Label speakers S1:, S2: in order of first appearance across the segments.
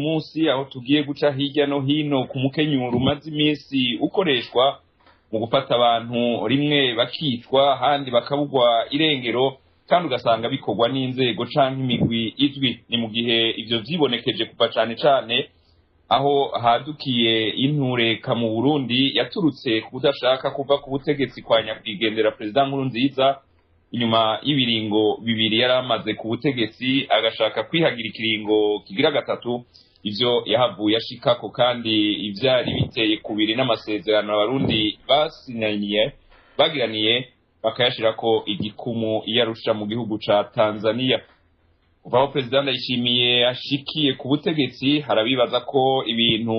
S1: Munsi aho tugiye guca hirya no hino ku mukenyuro umaze iminsi ukoreshwa mu gufata abantu, rimwe bakicwa, ahandi bakabugwa irengero, kandi ugasanga bikorwa n'inzego canke imigwi izwi. Ni mu gihe ivyo vyibonekeje kuva cane cane aho hadukiye intureka mu Burundi yaturutse ku kudashaka kuva ku butegetsi kwa nyakwigendera Perezida Nkurunziza inyuma y'ibiringo 2 yari amaze ku butegetsi, agashaka kwihagira ikiringo kigira gatatu. Ivyo yahavuye ashikako kandi ivyari biteye kubiri n'amasezerano Abarundi basinaniye bagiraniye, bakayashirako igikumu iyarusha mu gihugu ca Tanzania. Kuva aho Perezida Ndayishimiye ashikiye ku butegetsi, harabibaza ko ibintu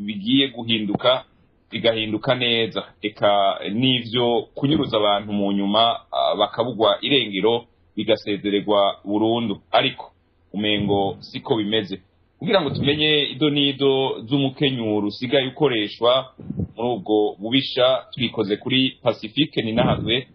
S1: bigiye guhinduka, bigahinduka neza, eka n'ivyo kunyuruza abantu mu nyuma bakabugwa irengero bigasezererwa burundu, ariko umengo siko bimeze. Kugira ngo tumenye ido n'ido z'umukenyuro usigaye ukoreshwa muri ubwo bubisha, twikoze kuri Pacifique Ninahazwe,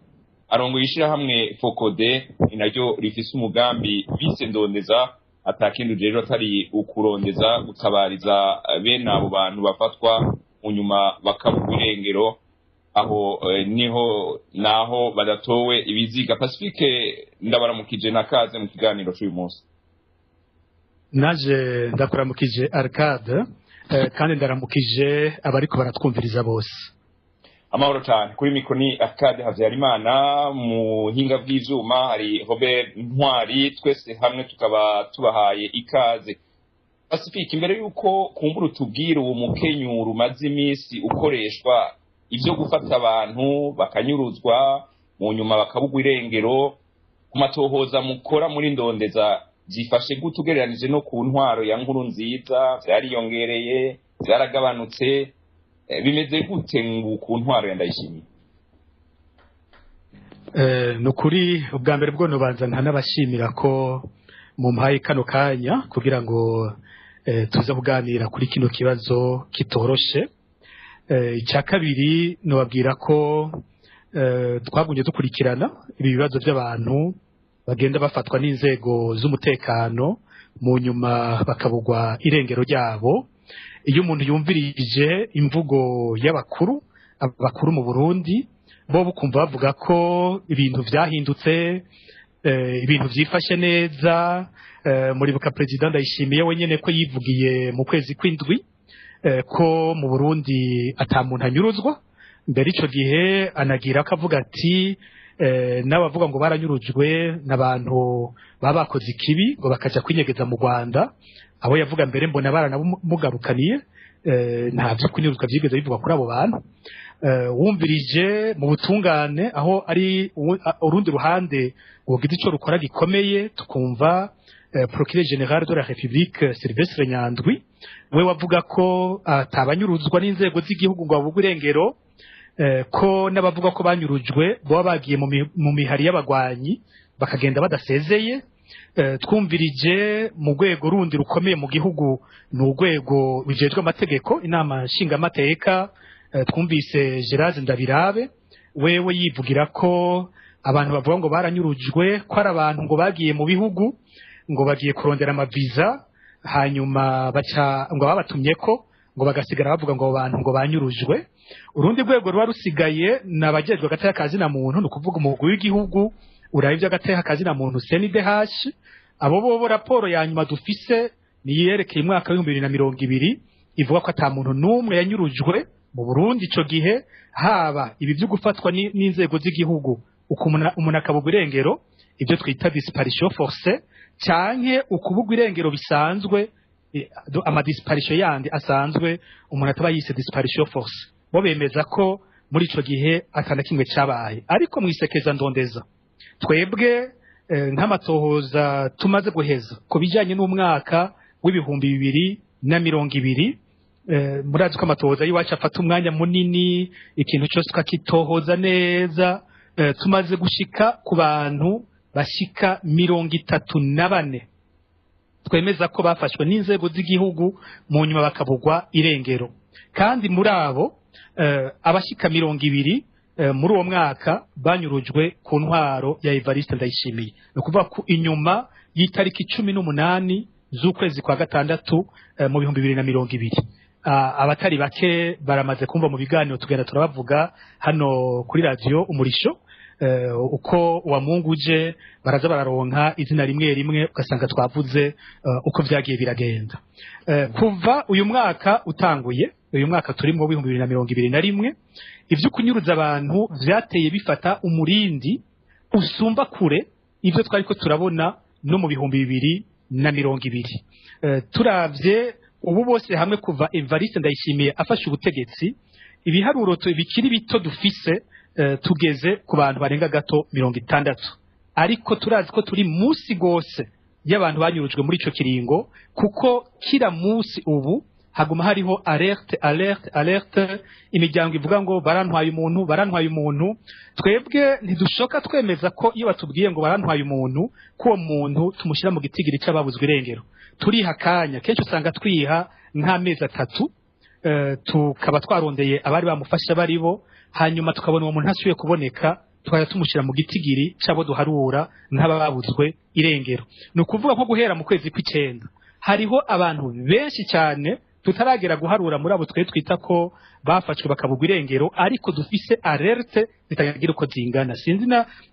S1: arongoye ishirahamwe FOCODE, ni naryo rifise umugambi bise Ndondeza, atakindi ujejwe atari ukurondeza, gutabariza bene abo bantu bafatwa mu nyuma bakabugwa irengero, aho niho naho badatowe ibiziga. Pacifique, ndabaramukije na kaze mu kiganiro c'uyu munsi.
S2: Naje ndakuramukije Arcade, kandi ndaramukije abariko baratwumviriza bose.
S1: Amahoro cyane. Kuri mikro ni Arcade Havyarimana, mu hinga bw'ivyuma hari Robert Ntwari, twese hamwe tukaba tubahaye ikaze. Pacifique, imbere yuko kumbura utubwira uwo mukenyuro umaze iminsi ukoreshwa ivyo gufata abantu bakanyuruzwa mu nyuma bakabugwa irengero, ku matohoza mukora muri Ndondeza byifashe gute ugereranije no ku ntwaro ya Nkurunziza? Vyariyongereye, vyaragabanutse, bimeze gute ngo ku ntwaro ya Ndayishimiye?
S2: Ni ukuri, ubwa mbere bwo nubanza nkanabashimira ko mumpaye kano kanya kugira ngo tuze kuganira kuri kino kibazo kitoroshe. Icya kabiri, nubabwira ko twagumye dukurikirana ibi bibazo by'abantu bagenda bafatwa n'inzego z'umutekano, mu nyuma bakabugwa irengero ryabo. Iyo umuntu yumvirije imvugo y'abakuru, abakuru mu Burundi bo bukumva bavuga ko ibintu vyahindutse, ibintu vyifashe neza. Muribuka Perezida Ndayishimiye wenyene ko yivugiye mu kwezi kw'indwi ko mu Burundi ata muntu anyuruzwa. Mbere ico gihe anagira ko avuga ati n'abavuga ngo baranyurujwe n'abantu baba bakoze ikibi ngo bakaja kwinyegeza mu Rwanda. Abo yavuga mbere mbona baranamugarukaniye, nta vyo kunyuruzwa vyigeze bivugwa kuri abo bantu. Wumvirije mu butungane, aho ari urundi ruhande rwogize ico rukora gikomeye, tukumva Procureur Général de la République Sylvestre Nyandwi, we wavuga ko atabanyuruzwa n'inzego z'igihugu ngo babugwe irengero, ko n'abavuga ko banyurujwe baba bagiye mu mihari y'abagwanyi bakagenda badasezeye. Twumvirije mu rwego rundi rukomeye mu gihugu, ni urwego rujejwe amategeko, Inama Nshingamateka, twumvise Gerard Ndabirabe wewe yivugira ko abantu bavuga ngo baranyurujwe ko ari abantu ngo bagiye mu bihugu ngo bagiye kurondera amaviza, hanyuma baca ngo babatumye ko ngo bagasigara bavuga ngo abo bantu ngo banyurujwe. Urundi rwego ruba rusigaye ni abajejwe agateka ka zina muntu, ni ukuvuga umugwi w'igihugu uraba ivy'agateka ka zina muntu, CNIDH. Abo bobo raporo ya nyuma dufise ni iyerekeye umwaka w'2020, ivuga ko ata muntu n'umwe yanyurujwe mu Burundi ico gihe, haba ibi vyo gufatwa n'inzego z'igihugu umuntu akabugwa irengero, ibyo twita disparition forcée, canke ukubugwa irengero bisanzwe, ama disparition yandi asanzwe umuntu ataba yise disparition forcée. Bo bemeza ko muri ico gihe atana kimwe cabaye. Ariko mwisekeza Ndondeza, twebwe nk'amatohoza tumaze guheza ku bijanye n'umwaka w'2020, murazi ko amatohoza y'iwacu afata umwanya munini, ikintu cyose tukakitohoza neza, tumaze gushika ku bantu bashika 34 twemeza ko bafashwe n'inzego z'igihugu, mu nyuma bakabugwa irengero. Kandi muri abo abashika 20 muri uwo mwaka banyurujwe ku ntwaro ya Evariste Ndayishimiye, ni ukuvuga ko inyuma y'itariki 18. z'ukwezi kwa gatandatu mu 2020. Abatari bake baramaze kumva mu biganiro tugenda turabavuga hano kuri radio Umurisho, uko uwamunguje baraza bararonka izina rimwe rimwe, ugasanga twavuze uko vyagiye biragenda. Kuva uyu mwaka utanguye, uyu mwaka turimo 2021, ivyo kunyuruza abantu vyateye bifata umurindi usumba kure ivyo twariko turabona no mu 2020. Turavye ubu bose hamwe kuva Evariste Ndayishimiye afashe ubutegetsi, ibiharuro bikiri bito dufise, tugeze ku bantu barenga gato 60, ariko turazi ko turi munsi gose y'abantu banyurujwe muri ico kiringo, kuko kila munsi ubu haguma hariho alerte, alerte, alerte, imiryango ivuga ngo barantwaye umuntu, barantwaye umuntu. Twebwe ntidushoka twemeza ko iyo batubwiye ngo barantwaye umuntu, ko uwo muntu tumushyira mu gitigiri c'ababuzwe irengero. Turiha akanya, kenshi usanga twiha nk'amezi 3, tukaba twarondeye abari bamufasha baribo, hanyuma tukabona uwo muntu ntasubiye kuboneka, tukajya tumushyira mu gitigiri c'abo duharura nk'ababuzwe irengero. Ni ukuvuga nko guhera mu kwezi kw'icenda hariho abantu benshi cyane tutaragera guharura muri abo twe twita ko bafashwe bakabugwa irengero, ariko dufise alerte zitagira uko zingana. Sinzi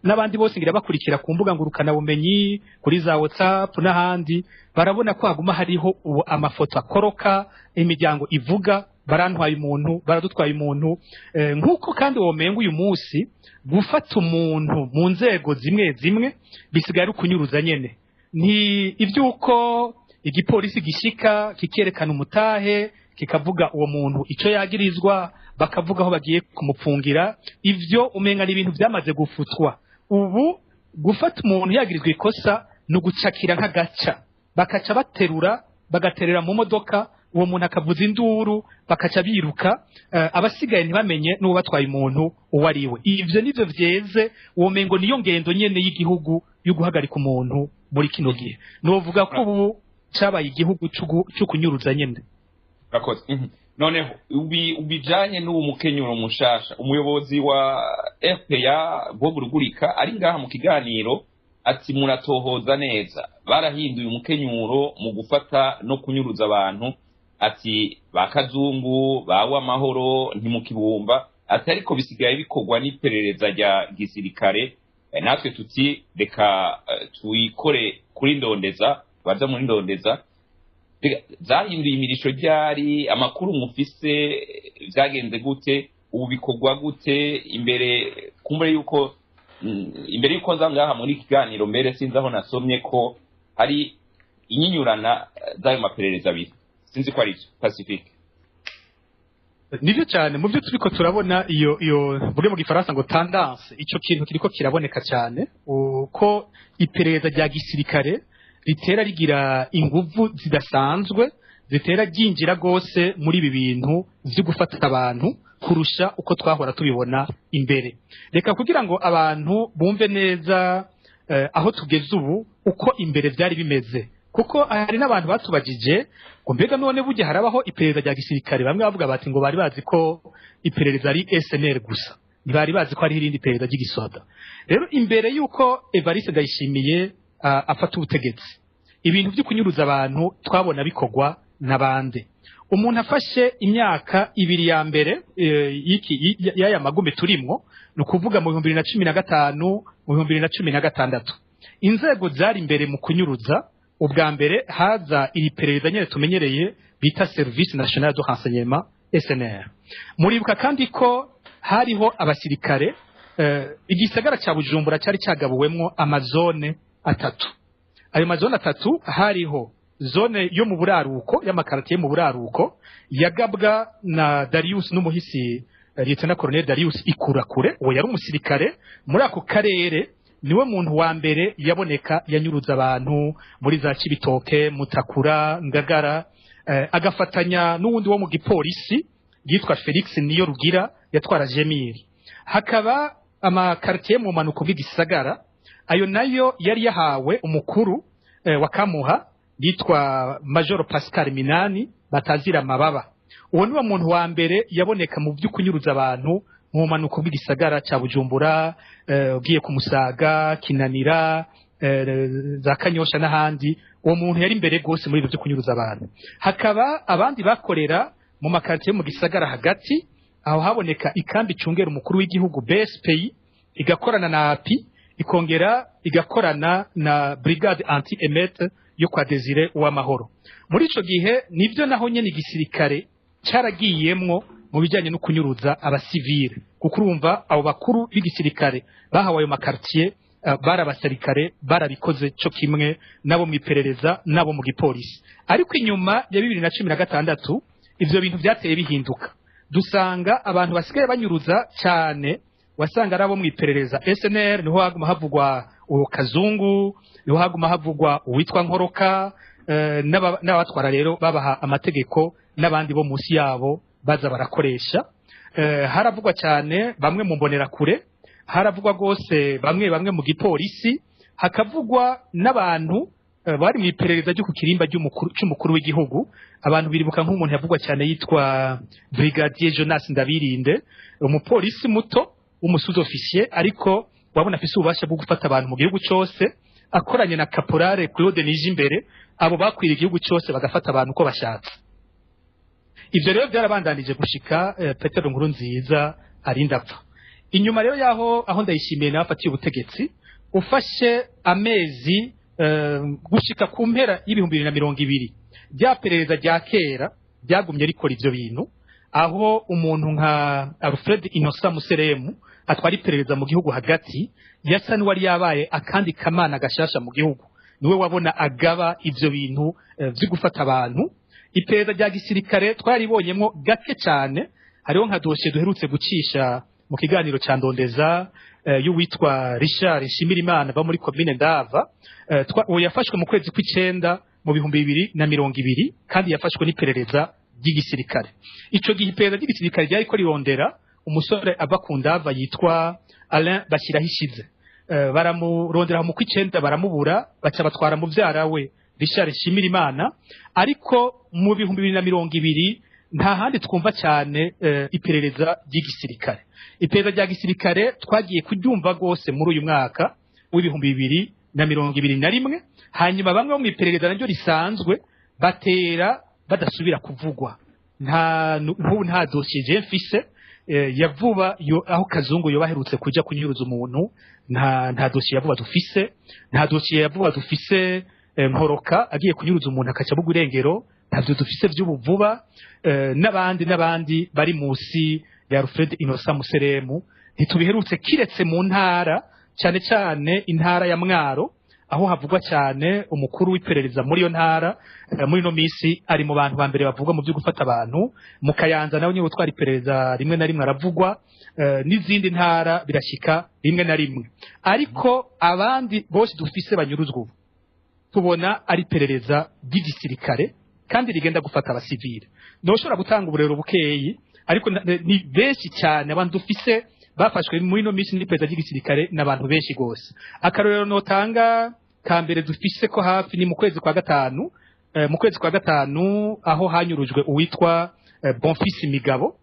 S2: n'abandi bose ngira bakurikira ku mbuga ngurukana bumenyi, kuri za WhatsApp n'ahandi, barabona ko haguma hariho ubu amafoto akoroka, imiryango ivuga barantwaye umuntu, baradutwaye umuntu. Nk'uko kandi womenga uyu munsi gufata umuntu mu nzego zimwe zimwe bisigaye ari ukunyuruza nyene. Ni ivy'uko igipolisi gishika kikerekana umutahe, kikavuga uwo muntu ico yagirizwa, bakavuga aho bagiye kumupfungira, ivyo umenga ni ibintu vyamaze gufutwa. Ubu gufata umuntu yagirizwa ikosa ni ugucakira nk'agaca, bakaca baterura bagaterera mu modoka, uwo muntu akavuza induru, bakaca biruka, abasigaye ntibamenye n'uwo batwaye umuntu uwo ari we. Ivyo nivyo vyeze, uwo mengo niyo ngendo nyene y'igihugu yo guhagarika umuntu muri kino gihe. Novuga ko ubu cabaye igihugu cyo kunyuruza nyene.
S1: Urakoze. Noneho ubijanye n'uwo mukenyuro mushasha, umuyobozi wa RPA Bob Rugurika ari ngaha mu kiganiro ati muratohoza neza, barahinduye umukenyuro mu gufata no kunyuruza abantu, ati ba Kazungu bawe amahoro ntimukibumba, ati ariko bisigaye bikorwa n'iperereza rya gisirikare. Natwe tuti reka tuyikore kuri ndondeza, baza muri ndondeza zahinduye imirisho ryari, amakuru mufise vyagenze gute, ubu bikorwa gute? Imbere kumbure yuko imbere yuko nza ngaha muri kiganiro mbere sinzi aho nasomye ko hari inyinyurana z'ayo maperereza abiri, sinzi ko ari ivyo Pacifique.
S2: Nivyo cyane mu byo turiko turabona, iyo mvuge mu gifaransa ngo tendance, ico kintu kiriko kiraboneka cyane uko iperereza rya gisirikare ritera rigira inguvu zidasanzwe, zitera ryinjira gose muri ibi bintu vyo gufata abantu kurusha uko twahora tubibona imbere. Reka kugira ngo abantu bumve neza aho tugeze ubu uko imbere vyari bimeze, kuko hari n'abantu batubajije ngo mbega none burya harabaho iperereza rya gisirikare, bamwe bavuga bati ngo bari bazi ko iperereza ari SNL gusa, ntibari bazi ko hari irindi perereza ry'igisoda. Rero imbere yuko Evariste Ndayishimiye afata ubutegetsi, ibintu byo kunyuruza abantu twabona bikorwa n'abande. Umuntu afashe imyaka 2 ya mbere y'aya magume turimwo, ni ukuvuga mu 2015 mu 2016, inzego zari imbere mu kunyuruza, ubwa mbere haza iri perereza nyene tumenyereye bita Service National de Renseignement SNR. Muribuka kandi ko hariho abasirikare, igisagara ca Bujumbura cari cagabuwemwo amazone 3. Ayo mazone 3 hariho zone yo mu buraruko, y'amakaratiye mu buraruko, yagabwa na Darius n'umuhisi Lieutenant Colonel Darius Ikurakure, uwo yari umusirikare muri ako karere, niwe muntu wa mbere yaboneka yanyuruza abantu muri za Cibitoke, Mutakura, Ngagara, agafatanya n'uwundi wo mu gipolisi yitwa Felix Niyo Rugira yatwara Jemiri. Hakaba amakartier mu manuko bw'igisagara, ayo nayo yari yahawe umukuru wa Kamuha yitwa Major Pascal Minani batazira amababa. Uwo niwe muntu wa mbere yaboneka mu by'ukunyuruza abantu mu manuko bw'igisagara ca Bujumbura, ugiye kumusaga, Kinanira, za Kanyosha n'ahandi. Uwo muntu yari imbere rwose muri ibyo byo kunyuruza abantu. Hakaba abandi bakorera mu makartier mu gisagara hagati, aho haboneka ikambi icungera umukuru w'igihugu BSPI, igakorana na API, ikongera igakorana na brigade anti émeute yo kwa Desire Uwamahoro. Muri ico gihe nivyo naho nyene igisirikare caragiyemwo mu bijanye no kunyuruza abasivile, kuko urumva abo bakuru b'igisirikare bahawe ayo makartier bari abasirikare, barabikoze co kimwe nabo mw'iperereza nabo mu gipolisi. Ariko inyuma ya 2016 ivyo bintu vyateye bihinduka, dusanga abantu basigaye banyuruza cyane wasanga ari abo mw'iperereza SNR. Niho haguma havugwa uwo Kazungu, niho haguma havugwa uwitwa Nkoroka, n'abatwara rero babaha amategeko n'abandi bo munsi yabo baza barakoresha. Haravugwa cyane bamwe mu mbonerakure, haravugwa rwose bamwe bamwe mu gipolisi, hakavugwa n'abantu bari mu iperereza ryo ku kirimba cy'umukuru w'igihugu. Abantu biribuka nk'umuntu yavugwa cyane yitwa Brigadier Jonas Ndabirinde, umupolisi muto w'umu sous-officier, ariko wabona afise ububasha bwo gufata abantu mu gihugu cyose, akoranye na Caporal Claude Nijimbere. Abo bakwira igihugu cyose bagafata abantu uko bashatse. Ivyo rero byarabandanije gushika Petero Nkurunziza arinda apfa. Inyuma rero yaho, aho Ndayishimiye nawe afatiye ubutegetsi, ufashe amezi gushika ku mpera y'2020, rya perereza rya kera ryagumye rikora ivyo bintu, aho umuntu nka Alfred Innocent Museremu atwara iperereza mu gihugu hagati yasa n'uwari yabaye akandi kamana gashasha mu gihugu. Niwe wabona agaba ivyo bintu vyo gufata abantu. Iperereza rya gisirikare twaribonyemwo gake cyane. Hariho nka dosiye duherutse gucisha mu kiganiro ca Ndondeza y'uwitwa Richard Nshimirimana va muri komine Ndava. Uwo yafashwe mu kwezi kw'icenda mu 2020, kandi yafashwe n'iperereza ry'igisirikare. Ico gihe iperereza ry'igisirikare ryariko rirondera umusore ava ku Ndava yitwa Alain Bashyirahishize. Baramurondera mu kw'icenda baramubura, baca batwara muvyara we Richard Nshimirimana. Ariko mu 2020 nta handi twumva cyane iperereza ry'igisirikare. Iperereza rya gisirikare twagiye kuryumva rwose muri uyu mwaka w'2021. Hanyuma bamwe bo mu iperereza naryo risanzwe batera badasubira kuvugwa. Nta nk'ubu nta dosiye je mfise ya vuba yo aho Kazungu yoba aherutse kuja kunyuruza umuntu. Nta dosiye ya vuba dufise, nta dosiye ya vuba dufise Nkoroka agiye kunyuruza umuntu akaca abugwa irengero, ntavyo dufise vy'ubu vuba. N'abandi n'abandi bari musi ya Alfred Innocent Museremu ntitubiherutse, kiretse mu ntara, cyane cyane intara ya Mwaro, aho havugwa cyane umukuru w'iperereza muri iyo ntara. Muri ino misi ari mu bantu ba mbere bavugwa mu byo gufata abantu. Mu Kayanza nawe nyine utwara iperereza rimwe na rimwe aravugwa, n'izindi ntara birashyika rimwe na rimwe. Ariko abandi bose dufise banyuruzwa ubu tubona ari iperereza ry'igisirikare kandi rigenda gufata abasivile. Ntushobora gutanga uburero bukeyi, ariko ni benshi cyane abantu dufise bafashwe muri ino minsi n'iperereza ry'igisirikare, n'abantu benshi rwose. Akarorero notanga ka mbere dufise ko hafi ni mu kwezi kwa gatanu, mu kwezi kwa gatanu aho hanyurujwe uwitwa Bonfils Migabo.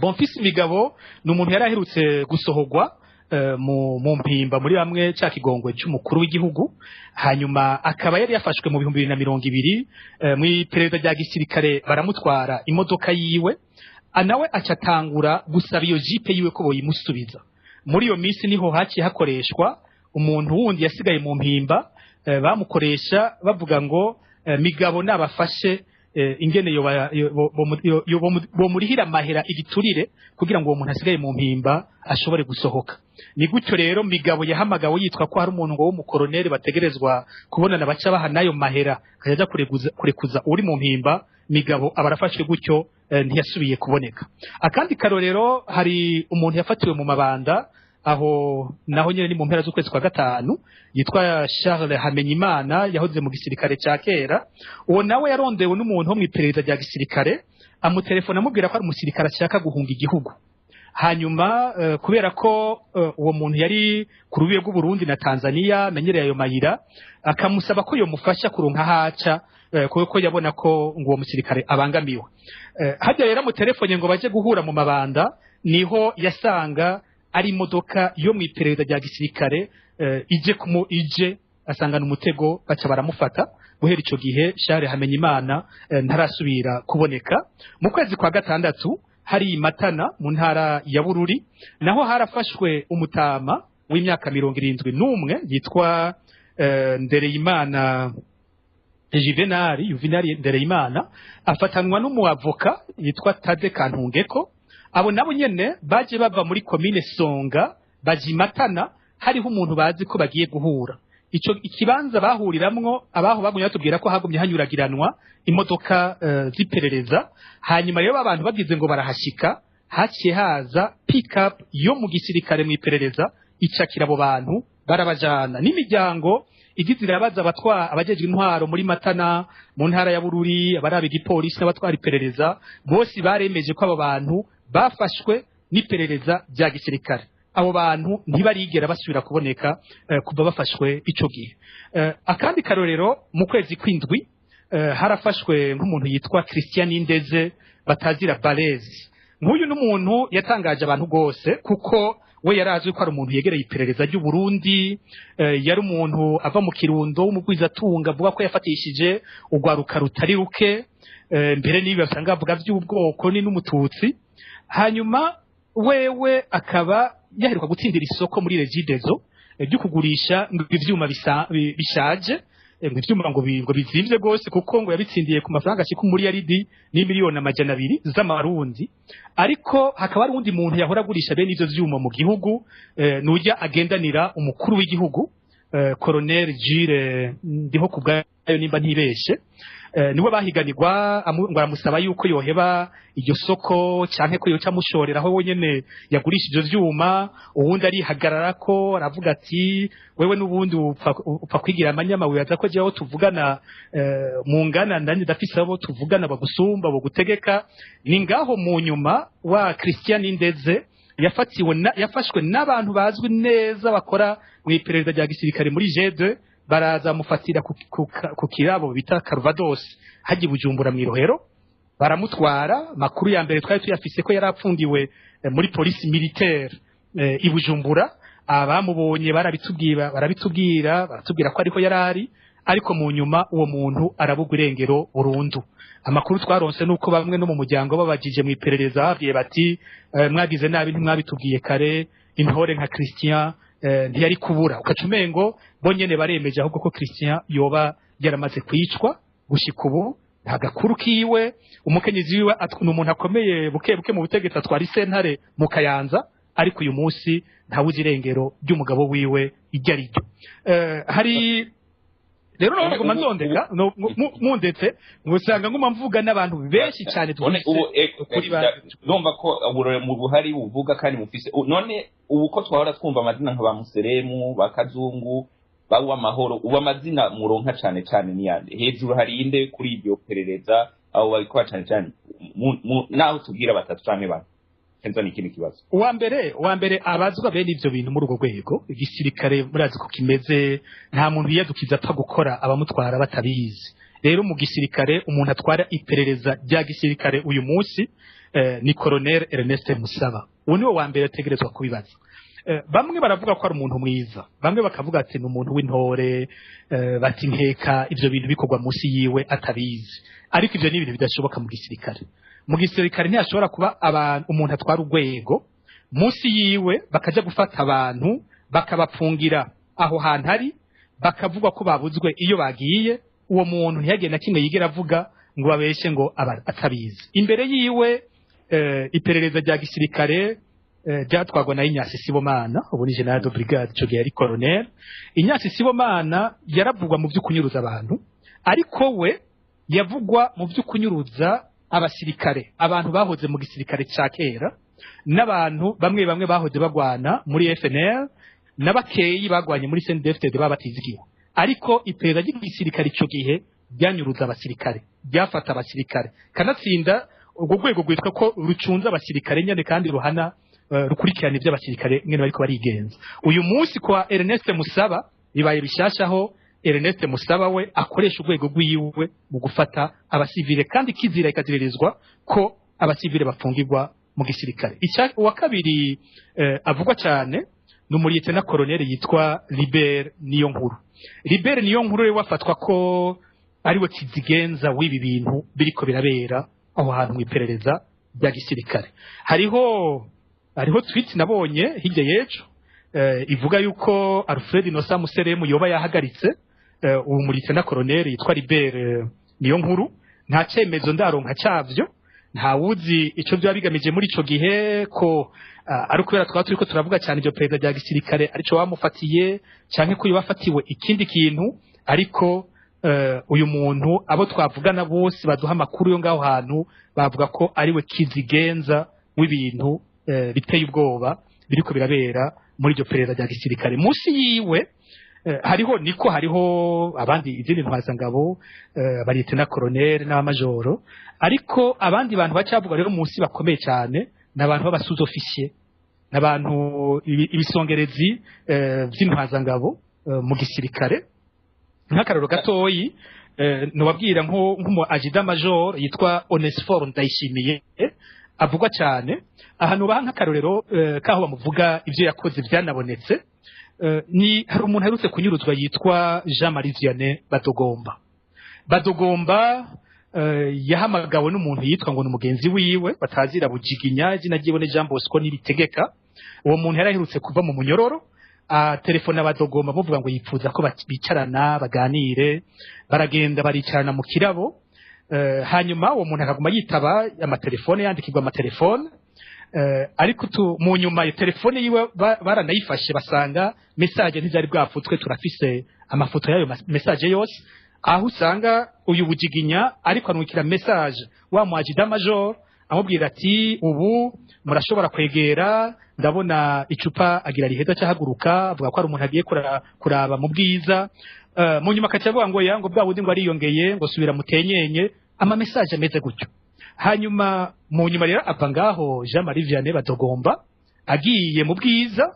S2: Bonfils Migabo ni umuntu yari aherutse gusohorwa mu Mpimba muri bamwe cya kigongwe cy'umukuru w'igihugu, hanyuma akaba yari yafashwe mu 2020 mu iperereza rya gisirikare, baramutwara imodoka yiwe. Nawe acatangura gusaba iyo jeep yiwe ko boyimusubiza. Muri iyo minsi niho haciye hakoreshwa umuntu wundi yasigaye mu Mpimba, bamukoresha bavuga ngo Migabo nabafashe ingene bomurihira amahera igiturire kugira ngo uwo muntu asigaye mu Mpimba ashobore gusohoka. Ni gutyo rero Migabo yahamagawe yitwa ko hari umuntu ngo w'umukoroneri bategerezwa kubonana, baca baha n'ayo mahera akajya kurekuza uri mu Mpimba. Migabo aba arafashwe gutyo, ntiyasubiye kuboneka. Akandi karorero, hari umuntu yafatiwe mu Mabanda, aho naho nyine ni mu mpera z'ukwezi kwa gatanu, yitwa Charles Hamenyimana, yahoze mu gisirikare cya kera. Uwo nawe yarondewe n'umuntu wo mu iperereza rya gisirikare, amutelefona amubwira ko ari umusirikare ashaka guhunga igihugu. Hanyuma kubera ko uwo muntu yari ku rubibe rw'Uburundi na Tanzania, amenyereye ayo mayira, akamusaba ko yomufasha kuronka haca, kuko yabona ko ngo uwo musirikare abangamiwe. Hajya rero amutelefone ngo baje guhura mu Mabanda, niho yasanga ari imodoka yo mu iperereza rya gisirikare. ije kumu ije asangana umutego, baca baramufata. Guhera ico gihe Charles Hamenyimana ntarasubira kuboneka. Mu kwezi kwa gatandatu hari Matana mu ntara ya Bururi, naho harafashwe umutama w'imyaka 71 yitwa Ndereyimana Juvenali, Juvenali Ndereyimana, afatanwa n'umuavoka yitwa Tade Kantungeko. Abo nabo nyene baje bava muri komine Songa baje Matana, hariho umuntu bazi ko bagiye guhura. Ico ikibanza bahuriramwo, abaho bagumye batubwira ko hagumye hanyuragiranwa imodoka z'iperereza. Hanyuma rero abantu bagize ngo barahashika, haciye haza pick-up yo mu gisirikare mu iperereza, icakira abo bantu barabajana. N'imiryango igize irabaza abatwa abajejwe intwaro muri Matana mu ntara ya Bururi, abaraba igipolisi n'abatwara iperereza, bose baremeje ko abo bantu bafashwe n'iperereza rya gisirikare. Abo bantu ntibarigera basubira kuboneka kuva bafashwe ico gihe. Akandi karorero, mu kwezi kw'indwi harafashwe nk'umuntu yitwa Christian Indeze batazira Balezi. Nk'uyu n'umuntu yatangaje abantu gose, kuko we yarazwi ko ari umuntu yegereye iperereza ry'u Burundi, yari umuntu ava mu Kirundo w'umugwizatunga, avuga ko yafatishije urwaruka rutari ruke, mbere n'ibi basanga avuga vy'ubwoko ni n'umututsi. Hanyuma wewe akaba yaheruka gutsindira isoko muri Regideso ryo kugurisha ngo ivyuma bishaje, ngo ivyuma ngo bizimvye gose, kuko ngo yabitsindiye ku mafaranga ashika umuriyaridi n'imiliyoni 200 z'amarundi. Ariko hakaba hari uwundi muntu yahora agurisha bene ivyo vyuma mu gihugu, nujya agendanira umukuru w'igihugu, Colonel Jules Ndiho kubwayo nimba ntibeshe, niwe bahiganirwa. Ngo aramusaba yuko yoheba iryo soko canke ko yoca amushorera aho wenyene yagurisha ivyo vyuma. Uwundi arihagarara ko aravuga ati: "Wewe n'ubundi upfa kwigira amanyama, wibaza ko jewe tuvugana mu ngana, ndanye ndafise abo tuvugana bagusumba bogutegeka." Ni ngaho mu nyuma wa Christian Indeze yafatiwe yafashwe n'abantu bazwi neza bakora mu iperereza rya gisirikare muri G2, baraza mufatira ku kirabo bita Calvados haji Bujumbura mu Irohero, baramutwara. Makuru ya mbere twari tuyafise ko yarapfungiwe muri police militaire i Bujumbura. Abamubonye barabitubwira, baratubwira ko ariko yarari, ariko mu nyuma uwo muntu arabugwa irengero burundu. Amakuru twaronse nuko bamwe no mu muryango babajije mu iperereza babwiye bati: "Mwagize nabi, ntimwabitubwiye kare, intore nka Christian ntiyari kubura." Ukaca umengo bo nyene baremeje ahubwo ko Christian yoba yaramaze kwicwa. Gushika ubu nta gakuru kiwe. Umukenyezi wiwe ni umuntu akomeye buke buke mu butegetsi, atwara isentare mu Kayanza, ariko uyu munsi ntawuzi irengero ry'umugabo wiwe iryo ari ryo. Hari rero no nguma ndondeka mundetse ngusanga nguma mvuga n'abantu benshi cyane.
S1: None ubu ndumva ko mu buhari buvuga kandi mufise. None ubu ko twahora twumva amazina nka ba Museremu, ba Kazungu, ba Uwamahoro, ubu amazina muronka cane cane ni yande? Hejuru hari inde kuri iryo perereza abo babikora cane cane, naho tubwira batatu canke bane? Kenza ni ikindi kibazo.
S2: Uwa mbere abazwa bene ivyo bintu muri urwo rwego, igisirikare murazi ko kimeze, nta muntu yiyadukiza apfa gukora abamutwara batabizi. Rero mu gisirikare umuntu atwara iperereza rya gisirikare uyu munsi ni Colonel Ernest Musaba. Uwo niwe wa mbere ategerezwa kubibaza. Bamwe baravuga ko ari umuntu mwiza, bamwe bakavuga ati ni umuntu w'intore, bati nkeka ivyo bintu bikorwa munsi yiwe atabizi. Ariko ivyo ni ibintu bidashoboka mu gisirikare. Mu gisirikare ntiyashobora kuba abantu umuntu atwara urwego munsi yiwe bakaja gufata abantu bakabapfungira aho hantu ari, bakavuga ko babuzwe iyo bagiye, uwo muntu ntiyagenda na kimwe yigera avuga ngo babeshe ngo aba atabizi. Imbere yiwe iperereza rya gisirikare ryatwagwa na Ignace Sibomana, ubu ni général de brigade, ico gihe yari colonel. Ignace Sibomana yaravugwa mu vy'ukunyuruza abantu, ariko we yavugwa mu vy'ukunyuruza abasirikare, abantu bahoze mu gisirikare ca kera, n'abantu bamwe bamwe bahoze bagwana muri FNL, n'abakeyi bagwanye muri CNDD-FDD baba batizigiwe. Ariko iperereza ry'igisirikare ico gihe ryanyuruza abasirikare, ryafata abasirikare, kanatsinda urwo rwego rwitwa ko rucunze abasirikare nyene kandi ruhana, rukurikirana ivy'abasirikare nyene bariko barigenza. Uyu munsi kwa Ernest Musaba bibaye bishasha, aho Ernest Musaba we akoresha urwego rwiwe mu gufata abasivile, kandi kizira ikaziririzwa ko abasivile bafungirwa mu gisirikare. Uwa kabiri avugwa cyane Ni umu lieutenant colonel yitwa Libert Niyonkuru. Libert Niyonkuru rero wafatwa ko ariwe kizigenza w'ibi bintu biriko birabera aho hantu mu iperereza rya gisirikare. Hariho tweet nabonye hirya y'ejo ivuga yuko Alfred Innocent Museremu yoba yahagaritse uwo mu lieutenant colonel yitwa Libert Niyonkuru. Nta cyemezo ndaronka cyavyo, ntawuzi ico byaba bigamije muri ico gihe, ko ari ukubera twaba turiko turavuga cyane iryo perezida rya gisirikare arico bamufatiye, canke ko bafatiwe ikindi kintu. Ariko uyu muntu, abo twavugana bose baduha amakuru yo ngaho hantu bavuga ko ariwe kizigenza w'ibintu biteye ubwoba biriko birabera muri iryo perezida rya gisirikare. Munsi yiwe hariho niko hariho abandi, izindi ntwazangabo, aba lieutenant colonel n'abamajoro. Ariko abandi bantu bacavuga rero munsi bakomeye cyane ni abantu b'aba sous-officier, n'abantu ibisongerezi vy'intwazangabo mu gisirikare. Nk'akararo gatoyi nobabwira nk'umu adjudant major yitwa Onesphore Ndayishimiye avugwa cyane ahantu baha nk'akarorero kaho bamuvuga ivyo yakoze vyanabonetse. Ni hari umuntu aherutse kunyuruzwa yitwa Jean Marie Vianney Badogomba. Badogomba yahamagawe n'umuntu yitwa ngo ni umugenzi wiwe batazira Bujiginya, izina ryiwe ni Jean Bosco Nibitegeka. Uwo muntu yari aherutse kuva mu munyororo, telefone Badogomba bavuga ngo yipfuza ko bicarana baganire. Baragenda baricarana mu kirabo. Hanyuma uwo muntu akaguma yitaba amatelefone, yandikirwa amatelefone, ariko mu nyuma iyo telefone yiwe baranayifashe basanga message ntizari bwafutswe. Turafise amafoto y'ayo message yose, aho usanga uyu Bujiginya ariko anwikira message wa mu adjudant major amubwira ati: "Ubu murashobora kwegera, ndabona icupa agira riheza cyahaguruka." Avuga ko ari umuntu agiye kuraba mu bwiza. Mu nyuma akaca avuga ngo ya ngo bwa bundi ngo ariyongeye, ngo subira mutenyenye, ama message ameze gutyo. Hanyuma mu nyuma rero ava ngaho Jean Marie Vianney Badogomba agiye mu bwiza,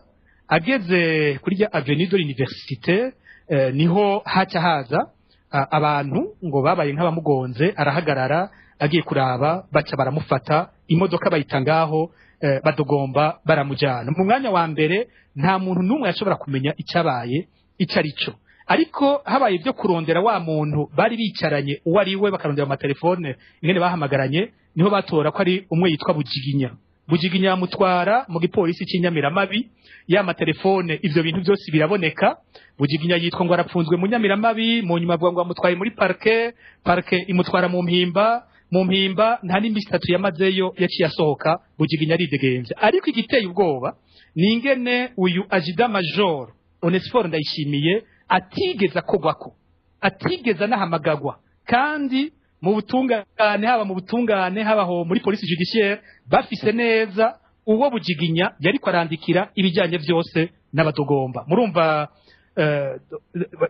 S2: ageze kuri rya avenue de l'Université, niho haca haza abantu ngo babaye nk'abamugonze, arahagarara agiye kuraba, baca baramufata, imodoka bayita ngaho, Badogomba baramujyana. Mu mwanya wa mbere nta muntu n'umwe yashobora kumenya icyabaye icyo ari cyo, ariko habaye ibyo kurondera wa muntu bari bicaranye uwo ari we, bakarondera amatelefone ingene bahamagaranye, niho batora ko ari umwe yitwa Bujiginya. Bujiginya yamutwara mu gipolisi cy'Inyamiramabi, ya matelefone, ivyo bintu byose biraboneka. Bujiginya yitwa ngo arapfunzwe mu Nyamiramabi, mu nyuma avuga ngo amutwaye muri parquet, parquet imutwara mu Mpimba. Mu Mpimba nta n'imisi 3 yamazeyo, yaciye asohoka, Bujiginya aridegemvya. Ariko igiteye ubwoba ni ingene uyu adjudant major Onesphore Ndayishimiye atigeze akogwako, atigeze anahamagagwa, kandi mu butungane, haba mu butungane, habaho muri police judiciaire, bafise neza uwo Bujiginya yariko arandikira ibijyanye byose n'Abadogomba. Murumva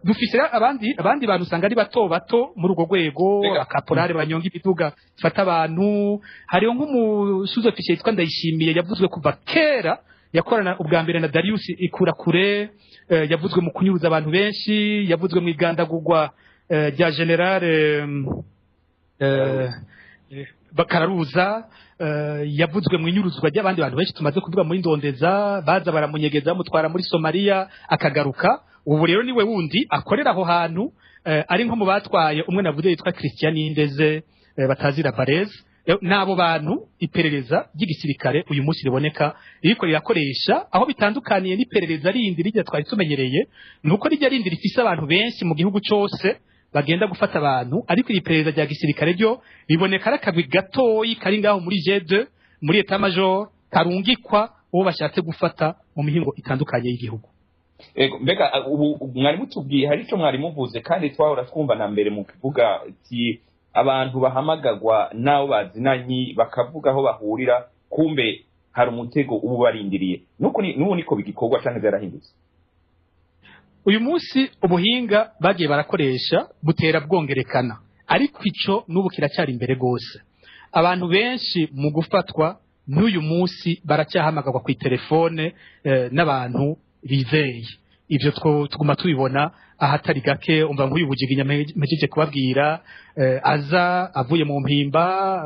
S2: dufise abandi bantu usanga ari bato bato muri urwo rwego, akaporare banyonga imiduga ifata abantu. Hariho nk'umu sous-officier yitwa Ndayishimiye yavuzwe kuva kera, yakorana ubwa mbere na Darius Ikurakure, yavuzwe mu kunyuruza abantu benshi, yavuzwe mu igandagurwa rya général Bakararuza, yavuzwe mu inyuruzwa ry'abandi bantu benshi tumaze kuvuga muri Ndondeza, baza baramunyegeza bamutwara muri Somalia akagaruka. Ubu rero niwe wundi akorera aho hantu, ari nko mu batwaye umwe navuze yitwa Christian Ndeze, batazira Barez. N'abo bantu iperereza ry'igisirikare uyu munsi riboneka ririko rirakoresha. Aho bitandukaniye n'iperereza rindi rijya twari tumenyereye ni uko rijya rindi rifise abantu benshi mu gihugu cose bagenda gufata abantu, ariko iri perereza rya gisirikare ryo riboneka ari akagwi gatoyi kari ngaho muri G2, muri état major, karungikwa uwo bashatse gufata mu mihingo itandukanye y'igihugu.
S1: Ego, mbega ubu mwari mutubwiye hari ico mwari muvuze kandi twahora twumva na mbere mu kuvuga ati abantu bahamagagwa n'abo bazinanyi bakavuga aho bahurira, kumbe hari umutego ubu barindiriye. Nuko n'ubu niko bigikorwa canke vyarahindutse?
S2: Uyu munsi ubuhinga bagiye barakoresha butera bwongerekana, ariko ico n'ubu kiracyari imbere gose. Abantu benshi mu gufatwa n'uyu munsi baracyahamagarwa ku telefone n'abantu bizeye. Ivyo tuguma tubibona ahatari gake. Umva nk'uyu Bujiginya mpejeje kubabwira, aza avuye mu Mpimba,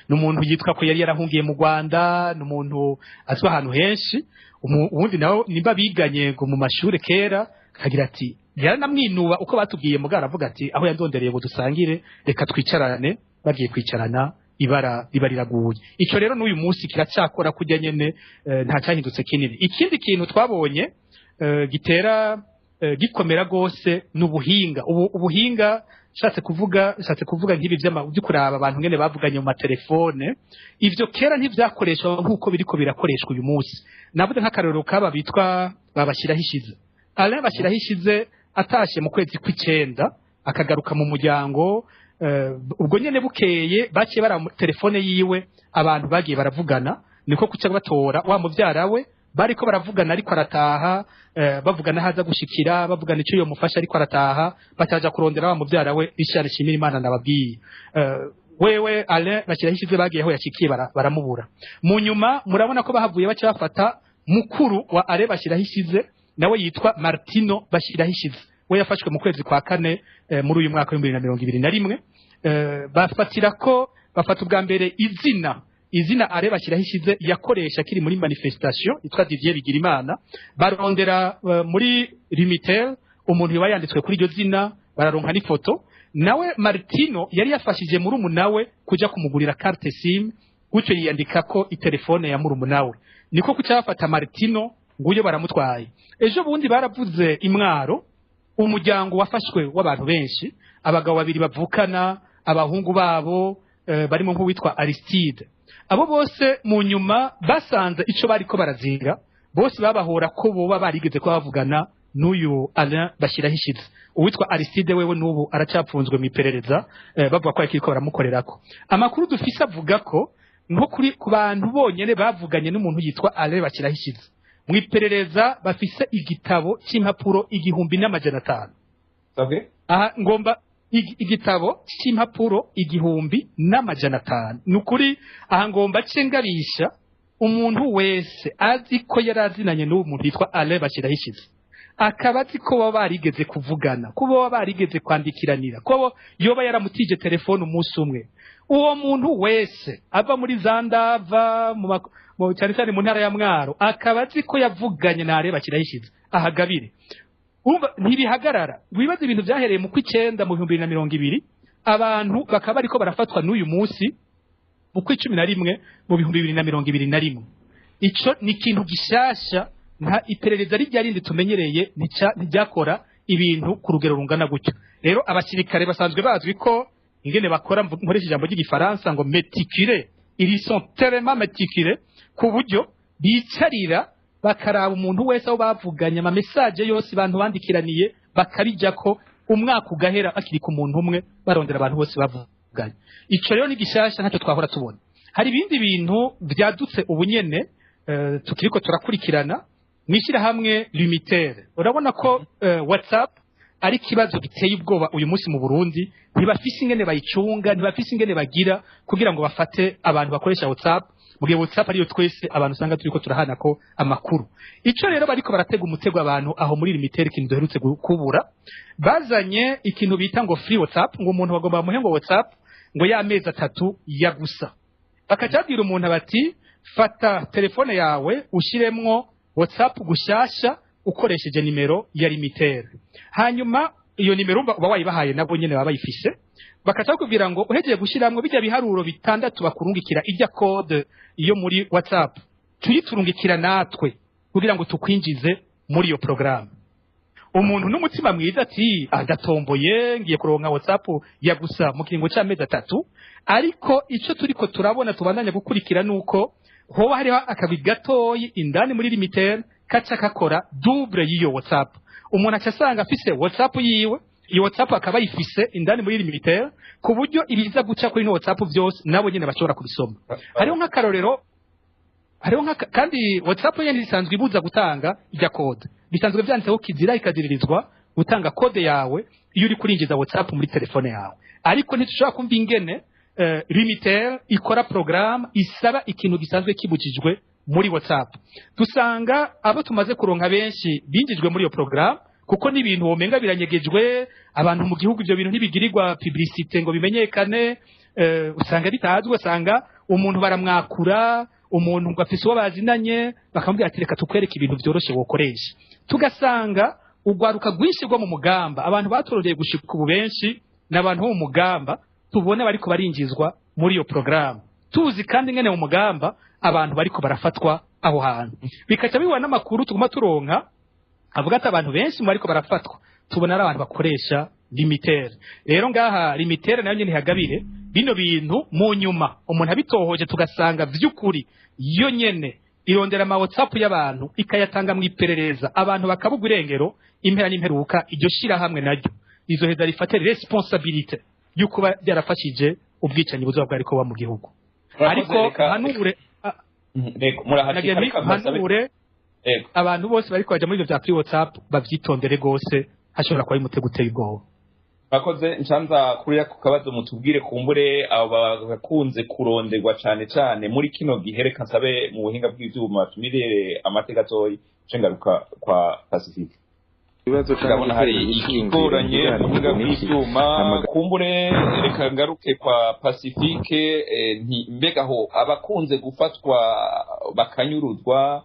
S2: ni umuntu yitwa ko yari yarahungiye mu Rwanda, ni umuntu azwi ahantu henshi. Uwundi nawe nimba biganye ngo mu mashure kera, akagira ati yaranamwinuba uko batubwiye, mugabo aravuga ati aho yandondereye ngo dusangire, reka twicarane. Bagiye kwicarana, ibara riba riraguye. Ico rero n'uyu munsi kiracyakora kujya nyene, nta cyahindutse kinini. Ikindi kintu twabonye gitera gikomera gose n'ubuhinga. Ubu ubuhinga nshatse kuvuga nk'ibi byo kuraba abantu ngene bavuganye mu matelefone. Ivyo kera ntivyakoreshwa nk'uko biriko birakoreshwa uyu munsi. Navuze nk'akarorero kaba bitwa babashyiraho ishize, Alain Bashyiraho ishize, atashe mu kwezi kw'icenda akagaruka mu muryango, ubwo nyene bukeye baciye bara telefone yiwe, abantu bagiye baravugana, niko kuca batora wa muvyara we bariko baravugana ariko arataha, bavugana haza gushikira, bavugana icyo yomufasha ariko arataha, bataja kurondera wa muvyara we Richard Shimira Imana nababwiye. Wewe Alain Bashyiraho ishize bagiye aho yashikiye baramubura. Mu nyuma murabona ko bahavuye baca bafata mukuru wa Alain Bashyiraho ishize, nawe yitwa Martino Bashyiraho ishize, we yafashwe mu kwezi kwa kane muri uyu mwaka w'2021. Bafatira ko bafata ubwa mbere izina Alain Bashyiraho ishize yakoresha akiri muri manifestation, yitwa Didier Bigirimana. Barondera muri Lumitel umuntu yoba yanditswe kuri iryo zina, bararonka n'ifoto. Nawe Martino yari yafashije murumuna we kuja kumugurira carte SIM, gutyo yiyandika ko itelefone ya murumuna we, niko kuca bafata Martino, nguyo baramutwaye. Ejo bundi baravuze imwaro umuryango wafashwe w'abantu benshi, abagabo babiri bavukana, abahungu babo, barimo nk'uwitwa Aristide. Abo bose mu nyuma basanze ico bariko barazinga, bose babahora ko boba barigeze kuba bavugana n'uyu Alain Bashyiraho ishize. Uwitwa Aristide wewe n'ubu aracapfunzwe mu iperereza, bavuga ko ariko baramukorerako. Amakuru dufise avuga ko nko kuri ku bantu bonyene bavuganye n'umuntu yitwa Alain Bashyiraho ishize, mu iperereza bafise igitabo c'impapuro 1500.
S1: Sabwe?
S2: Aha ngomba igitabo c'impapuro 1500. Ni ukuri, aha ngomba ce ngabisha umuntu wese azi ko yari azinanye n'uwo muntu yitwa Alain Bashyiraho ishize, akaba azi ko baba barigeze kuvugana, ko baba barigeze kwandikiranira, ko yoba yaramutije telefone umunsi umwe. Uwo muntu wese ava muri za Ndava, cyane cyane mu ntara ya Mwaro, akaba azi ko yavuganye na Alain Bashyiraho ishize, ahagabire. Urumva ntibihagarara. Wibaza ibintu byahereye mu kw'icenda mu 2020, abantu bakaba bariko barafatwa n'uyu munsi mu kw'icumi na rimwe mu 2021. Ico ni ikintu gishasha. Nta iperereza rijya rindi tumenyereye ntiryakora ibintu ku rugero rungana gutyo. Rero abasirikare basanzwe bazwi ko ingene bakora, nkoresha ijambo ry'igifaransa ngo méticuleux, ils sont tellement méticuleux ku buryo bicarira bakaraba umuntu wese aho bavuganye, ama message yose abantu bandikiraniye, bakabijya ko umwaka ugahera bakiri ku muntu umwe, barondera abantu bose bavuganye. Ico rero ni gishasha, ntacyo twahora tubona. Hari ibindi bintu byadutse ubu nyene, tukiriko turakurikirana mw'ishyirahamwe Lumitel. Urabona ko WhatsApp ari ikibazo giteye ubwoba uyu munsi mu Burundi. Ntibafise ingene bayicunga, ntibafise ingene bagira kugira ngo bafate abantu bakoresha WhatsApp, mu gihe WhatsApp ariyo twese abantu usanga turiko turahana ko amakuru. Ico rero bariko baratega umutego abantu aho muri Lumitel, ikintu duherutse kubura, bazanye ikintu bita ngo free WhatsApp, ngo umuntu bagomba bamuhe ngo WhatsApp ngo y'amezi 3 ya gusa. Bakaca babwira umuntu bati fata telefone yawe ushiremwo WhatsApp gushasha ukoresheje nimero ya Lumitel. Hanyuma iyo nimero uba wayibahaye, nabo nyene baba bayifise. Bakaca bakubwira ngo uhejeje gushiramwo bijya biharuro bitandatu bakurungikira, ijya code iyo muri WhatsApp, tuyiturungikira natwe kugira ngo tukwinjize muri iyo programme. Umuntu n'umutima mwiza ati ndatomboye, ngiye kuronka WhatsApp ya gusa mu kiringo c'amezi 3. Ariko ico turiko turabona, tubandanya gukurikira, nuko hoba hariho akagwi gatoyi indani muri Lumitel kaca kakora double y'iyo WhatsApp. Umuntu aca asanga afise WhatsApp yiwe, iyo WhatsApp akaba ayifise indani muri Lumitel, ku buryo ibiza guca kuri ino WhatsApp vyose nabo nyene bashobora kubisoma. Hariho nk'akarorero, hariho nka kandi WhatsApp nyene isanzwe ibuza gutanga ijya code. Bisanzwe vyanditseho kizira ikaziririzwa gutanga code yawe iyo uri kurinjiza WhatsApp muri telefone yawe. Ariko ntitushobora kumva ingene Lumitel ikora programme isaba ikintu gisanzwe kibujijwe muri WhatsApp. Dusanga abo tumaze kuronka benshi binjijwe muri iyo programme, kuko n'ibintu womenga biranyegejwe abantu mu gihugu, ivyo bintu ntibigirirwa publicité ngo bimenyekane, usanga bitazwi. Usanga umuntu baramwakura. Umuntu ngo afise uwo bazinanye, bakamubwira ati: "Reka tukwereke ibintu vyoroshe wokoresha." Tugasanga urwaruka rwinshi rwo mu mugamba, abantu batororeye gushika ubu benshi n'abantu bo mu mugamba, tubona bariko barinjizwa muri iyo porogaramu. Tuzi kandi ngene mu mugamba abantu bariko barafatwa aho hantu, bikaca bihura n'amakuru tuguma turonka avuga ati abantu benshi mu bariko barafatwa tubona ari abantu bakoresha Lumitel. Rero ngaha Lumitel nayo nyene ihagabire bino bintu. Mu nyuma umuntu abitohoje, tugasanga vy'ukuri yo nyene irondera ama WhatsApp y'abantu, ikayatanga mu iperereza, abantu bakabugwa irengero. Impera n'imperuka, iryo shirahamwe naryo rizoheza rifate responsabilité y'ukuba byarafashije ubwicanyi buzoba bwariko buba mu gihugu. Ariko hanure hanure abantu bose bariko baja muri ivyo vya free WhatsApp bavyitondere gose, hashobora kuba umutego uteye ubwoba.
S1: Bakoze nshanza kuriya ku kabazo, mutubwire kumbure abo bakunze kuronderwa cane cane muri kino gihe. Reka nsabe mu buhinga bw'ivyuma batumire amateka gatoyi, cengaruka kwa Pacifique. Ndabona hari ikigoranye mu buhinga bw'ivyuma kumbure. Reka ngaruke kwa Pacifique. Mbega aho abakunze gufatwa bakanyuruzwa,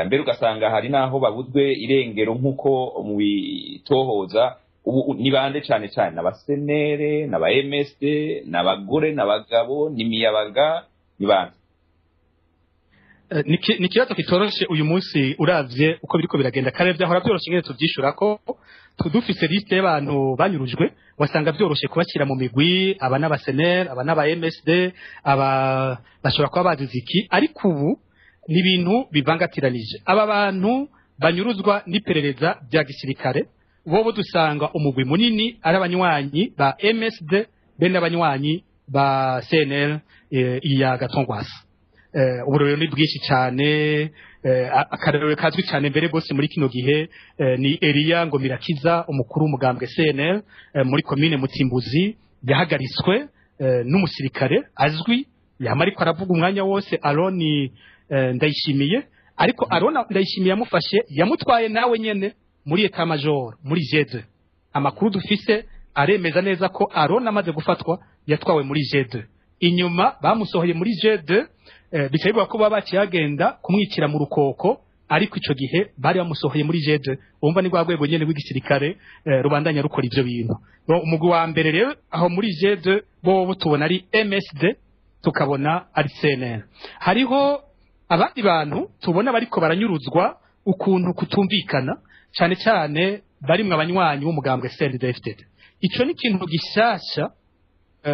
S1: mbere ugasanga hari n'aho babuzwe irengero nk'uko mu bitohoza ubu, ni bande cane cane? N'abasenere, n'aba MSD, n'abagore, n'abagabo, n'imiyabaga, ni bande?
S2: Ni ikibazo kitoroshe uyu munsi uravye uko biriko biragenda. Kare vyahora vyoroshe ingene tuvyishura, ko tudufise liste y'abantu banyurujwe, wasanga vyoroshe kubashyira mu migwi: aba n'abasenere, aba n'aba MSD, aba bashobora kuba bazize iki. Ariko ubu ni ibintu bivangatiranije. Aba bantu banyuruzwa n'iperereza rya gisirikare bobo dusanga umugwi munini ari abanywanyi ba MSD be n'abanywanyi ba CNL iya Gatongwasa. Uburorero ni bwinshi cyane. Akarorero kazwi cyane mbere rwose muri kino gihe ni Eliya Ngomirakiza, umukuru w'umugambwe CNL muri komine Mutimbuzi, yahagaritswe n'umusirikare azwi yama ariko aravuga umwanya wose, Aroni Ndayishimiye. Ariko Aroni Ndayishimiye yamufashe, yamutwaye nawe nyene muri état major, muri G2. Amakuru dufise aremeza neza ko Aroni amaze gufatwa yatwawe muri G2. Inyuma bamusohoye muri G2, bica bivuga ko baba baciye bagenda kumwicira mu rukoko, ariko ico gihe bari bamusohoye muri G2. Umva, ni rwa rwego nyene rw'igisirikare rubandanya rukora ivyo bintu. Umugwi wa mbere rero aho muri G2 bobo tubona ari MSD, tukabona ari CNL. Hariho abandi bantu tubona bariko baranyuruzwa ukuntu kutumvikana, cyane cyane barimwe abanywanyi b'umugambwe CNDD-FDD. Ico ni ikintu gishasha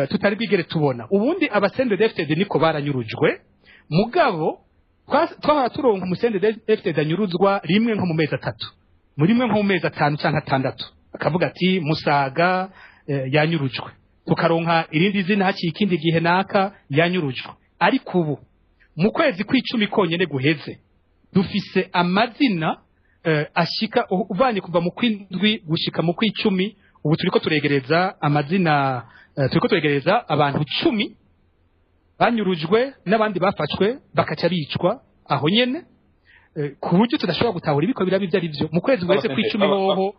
S2: tutari bwigere tubona. Ubundi aba CNDD-FDD niko baranyurujwe, mugabo twahora turonka umu CNDD-FDD anyuruzwa rimwe nko mu mezi 3, muri rimwe nko mu mezi 5 canke 6, akavuga ati Musaga yanyurujwe, tukaronka irindi zina haciye ikindi gihe, naka yanyurujwe. Ariko ubu mu kwezi kw'icumi konyene guheze dufise amazina ashika, uvanye kuva mu kwindwi gushika mu kw'icumi, ubu turiko turegereza amazina, turiko turegereza abantu 10 banyurujwe n'abandi bafashwe bakaca bicwa aho nyene, ku buryo tudashobora gutahura ibiko biraba ibyo ari byo. Mu kwezi guheze kw'icumi hoho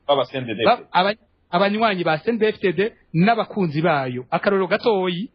S2: abanywanyi ba CNDD-FDD n'abakunzi bayo. Akarorero gatoyi: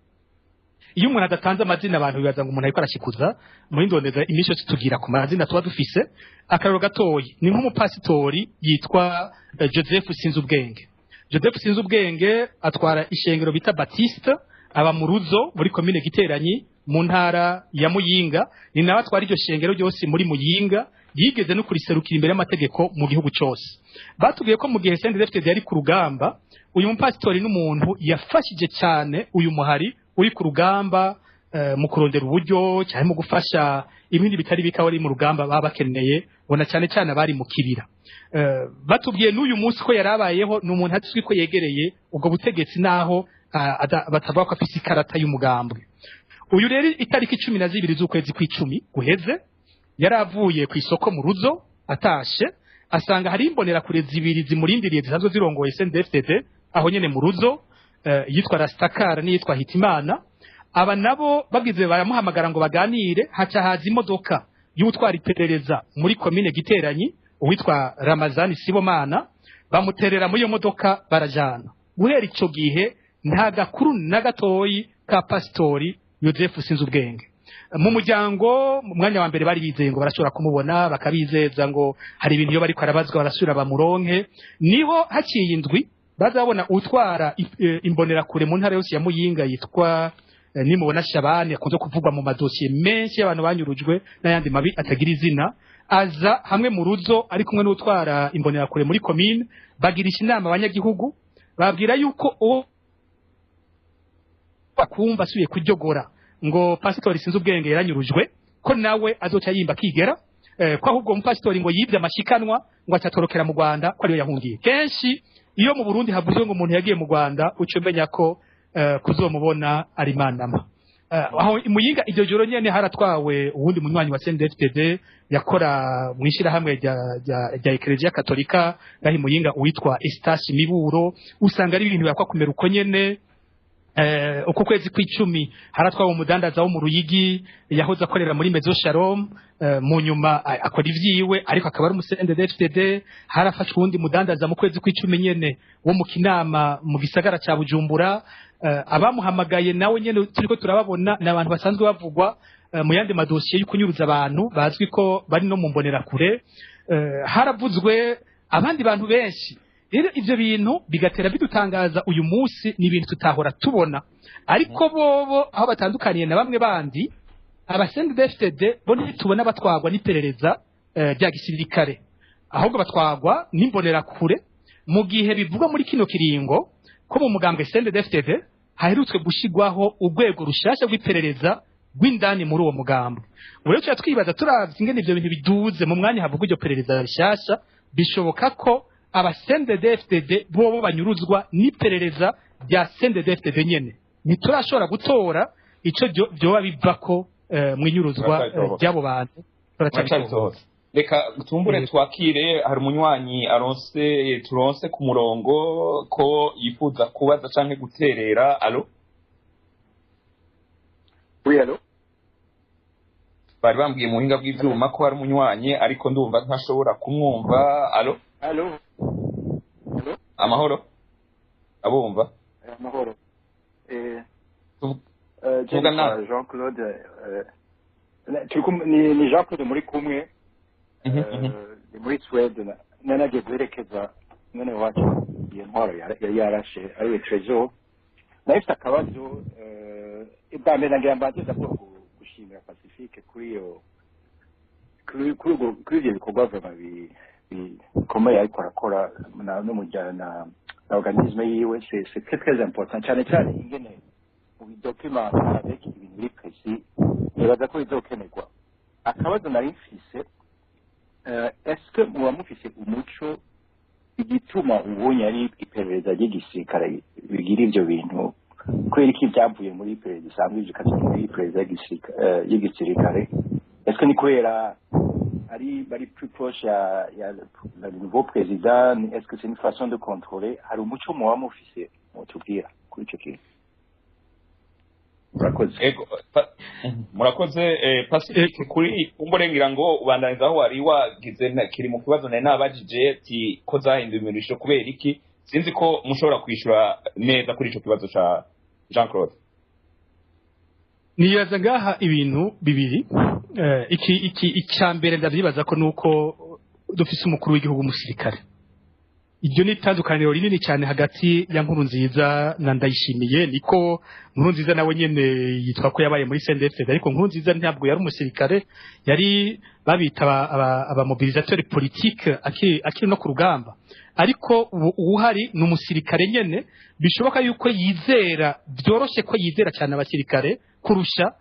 S2: iyo umuntu adatanze amazina, abantu bibaza ngo umuntu ariko arashikuza. Muri ndondeza iminsi yose tugira ku mazina tuba dufise. Akarorero gatoyi ni nk'umupasitori yitwa Joseph Sinzubwenge. Joseph Sinzubwenge atwara ishengero bita Baptiste, aba mu Ruzo muri komine Giteranyi mu ntara ya Muyinga. Ni nawe atwara iryo shengero ryose muri Muyinga, yigeze no kuriserukira imbere y'amategeko mu gihugu cyose. Batubwiye ko mu gihe CNDD-FDD yari ku rugamba, uyu mupasitori n'umuntu yafashije cyane uyu muhari uri ku rugamba mu kurondera uburyo cyane, mu gufasha ibindi bitari bika bari mu rugamba baba bakeneye, bona cyane cyane abari mu kibira. Batubwiye n'uyu munsi ko yarabayeho, ni umuntu azwi ko yegereye ubwo butegetsi, naho batavuga ko afise ikarata y'umugambwe. Uyu rero itariki 12 z'ukwezi kw'icumi guheze yaravuye ku isoko mu Ruzo, atashe asanga hari imbonerakure zibiri zimurindiriye zisanzwe zirongoye CNDD-FDD aho nyene mu Ruzo, yitwa Rastakara n'iyitwa Hitimana. Aba nabo bagize baramuhamagara ngo baganire, haca haza imodoka y'utwara iperereza muri komine Giteranyi, uwitwa Ramazani Sibomana, bamuterera muri iyo modoka barajana. Guhera ico gihe nta gakuru na gatoyi ka pasitori Joseph Sinzubwenge. Mu muryango, mu mwanya wa mbere bari bizeye ngo barashobora kumubona, bakabizeza ngo hari ibintu iyo bariko arabazwa barasubira bamuronke. Niho haciye indwi bazabona utwara imbonerakure mu ntara yose ya Muyinga yitwa Nimubona Shabani, akunze kuvugwa mu madosiye menshi y'abantu banyurujwe n'ayandi mabi atagira izina, aza hamwe mu ruzo ari kumwe n'utwara imbonerakure muri komine, bagirisha inama abanyagihugu, babwira yuko uwo bakumva asubiye kuryogora ngo pasitori sinzi ubwenge yaranyurujwe, ko nawe azoca yimba akigera, ko ahubwo umupasitori ngo yibye amashikanwa ngo acatorokera mu Rwanda, ko ariyo yahungiye. Kenshi iyo mu Burundi havuzwe ngo umuntu yagiye mu Rwanda, uca umenya ko kuzomubona ari manama. Aho Muyinga iryo joro nyene haratwawe uwundi munywanyi wa CNDD-FDD yakora mu ishirahamwe rya Ecclesia Katolika ngaho Muyinga, uwitwa Eustache Miburo. Usanga ari ibintu yakwa kumera uko nyene. Uko kwezi kw'icumi haratwawe umudandaza wo mu Ruyigi yahoze akorera muri Maison Shalom, mu nyuma akora ivyiwe ariko akaba ari umu CNDD-FDD. Harafashwe uwundi mudandaza mu kwezi kw'icumi nyene wo mu Kinama mu gisagara ca Bujumbura. Abamuhamagaye nawe nyene turiko turababona ni abantu basanzwe bavugwa mu yandi madosiye yo kunyuruza abantu bazwi ko bari no mu mbonerakure. Haravuzwe abandi bantu benshi. Rero ivyo bintu bigatera bidutangaza uyu munsi, ni ibintu tutahora tubona. Ariko bobo aho batandukaniye na bamwe bandi, aba CNDD-FDD bo ntitubona batwagwa n'iperereza rya gisirikare, ahubwo batwagwa n'imbonerakure, mu gihe bivugwa muri kino kiringo ko mu mugambwe CNDD-FDD haherutswe gushigwaho urwego rushasha rw'iperereza rw'indani muri uwo mugambwe. Ubu rero tuba twibaza, turavye ingene ivyo bintu biduze mu mwanya havugwa iryo perereza rishasha, bishoboka ko aba CNDD-FDD bobo banyuruzwa n'iperereza rya CNDD-FDD nyene. Ntiturashobora gutora ico vyoba bivako mwinyuruzwa ry'abo bantu.
S1: Turacabitohoza. Reka tumbure twakire, hari umunywanyi aronse turonse ku murongo ko yifuza kubaza canke guterera. Allo?
S3: Oui, allo.
S1: Bari bambwiye mu buhinga bw'ivyuma ko hari umunywanyi, ariko ndumva ntashobora kumwumva. Allo?
S3: Allo. Allo.
S1: Amahoro, abumva?
S3: Amahoro.
S1: Tuvuga na
S3: Jean Claude, ni Jean Claude muri kumwe, ni muri Sweden. Nanagiye guherekeza mwene wacu iyo ntwaro yari yarashe, ariwe Trésor. Nayo ifite akabazo. Bwa mbere nagira mbanze d'abord gushimira Pacifique kuri iyo kuri ivyo bikorwa vraiment bikomeye ariko arakora n'umuryango na organisme yiwe. C'est très très important, cyane cyane ingene mu bidocuments avec ibintu biri précis. Nibaza ko bizokenerwa. Akabazo nari mfise, est-ce que muba mufise umuco igituma ubonye ari iperereza ry'igisirikare bigira ivyo bintu? Kubera ko ibyavuye muri iperereza isanzwe bikaja muri iperereza y'igisirikare, est-ce que ni kubera ari bari plus proche ya le nouveau président? Est-ce que c'est une façon de contrôler? Hari umuco muba mufise mutubwira kuri ico kintu? Murakoze.
S1: Ego, murakoze. Pacifique, kuri umburengira ngo ubandaniza aho wari wagize kiri mu kibazo nari nabajije ati ko zahinduye imirisho kubera iki. Sinzi ko mushobora kwishura neza kuri ico kibazo ca Jean Claude.
S2: Nibaza ngaha ibintu bibiri. Iki icya mbere ndavyibaza ko nuko dufise umukuru w'igihugu umusirikare. Iryo ni itandukaniro rinini cyane hagati ya Nkurunziza na Ndayishimiye. Niko Nkurunziza nawe nyene yitwa ko yabaye muri CNDD-FDD, ariko Nkurunziza ntabwo yari umusirikare, yari babita aba mobilisateur politique akiri no ku rugamba. Ariko ubu uwuhari ni umusirikare nyene, bishoboka yuko yizera byoroshe ko yizera cyane abasirikare kurusha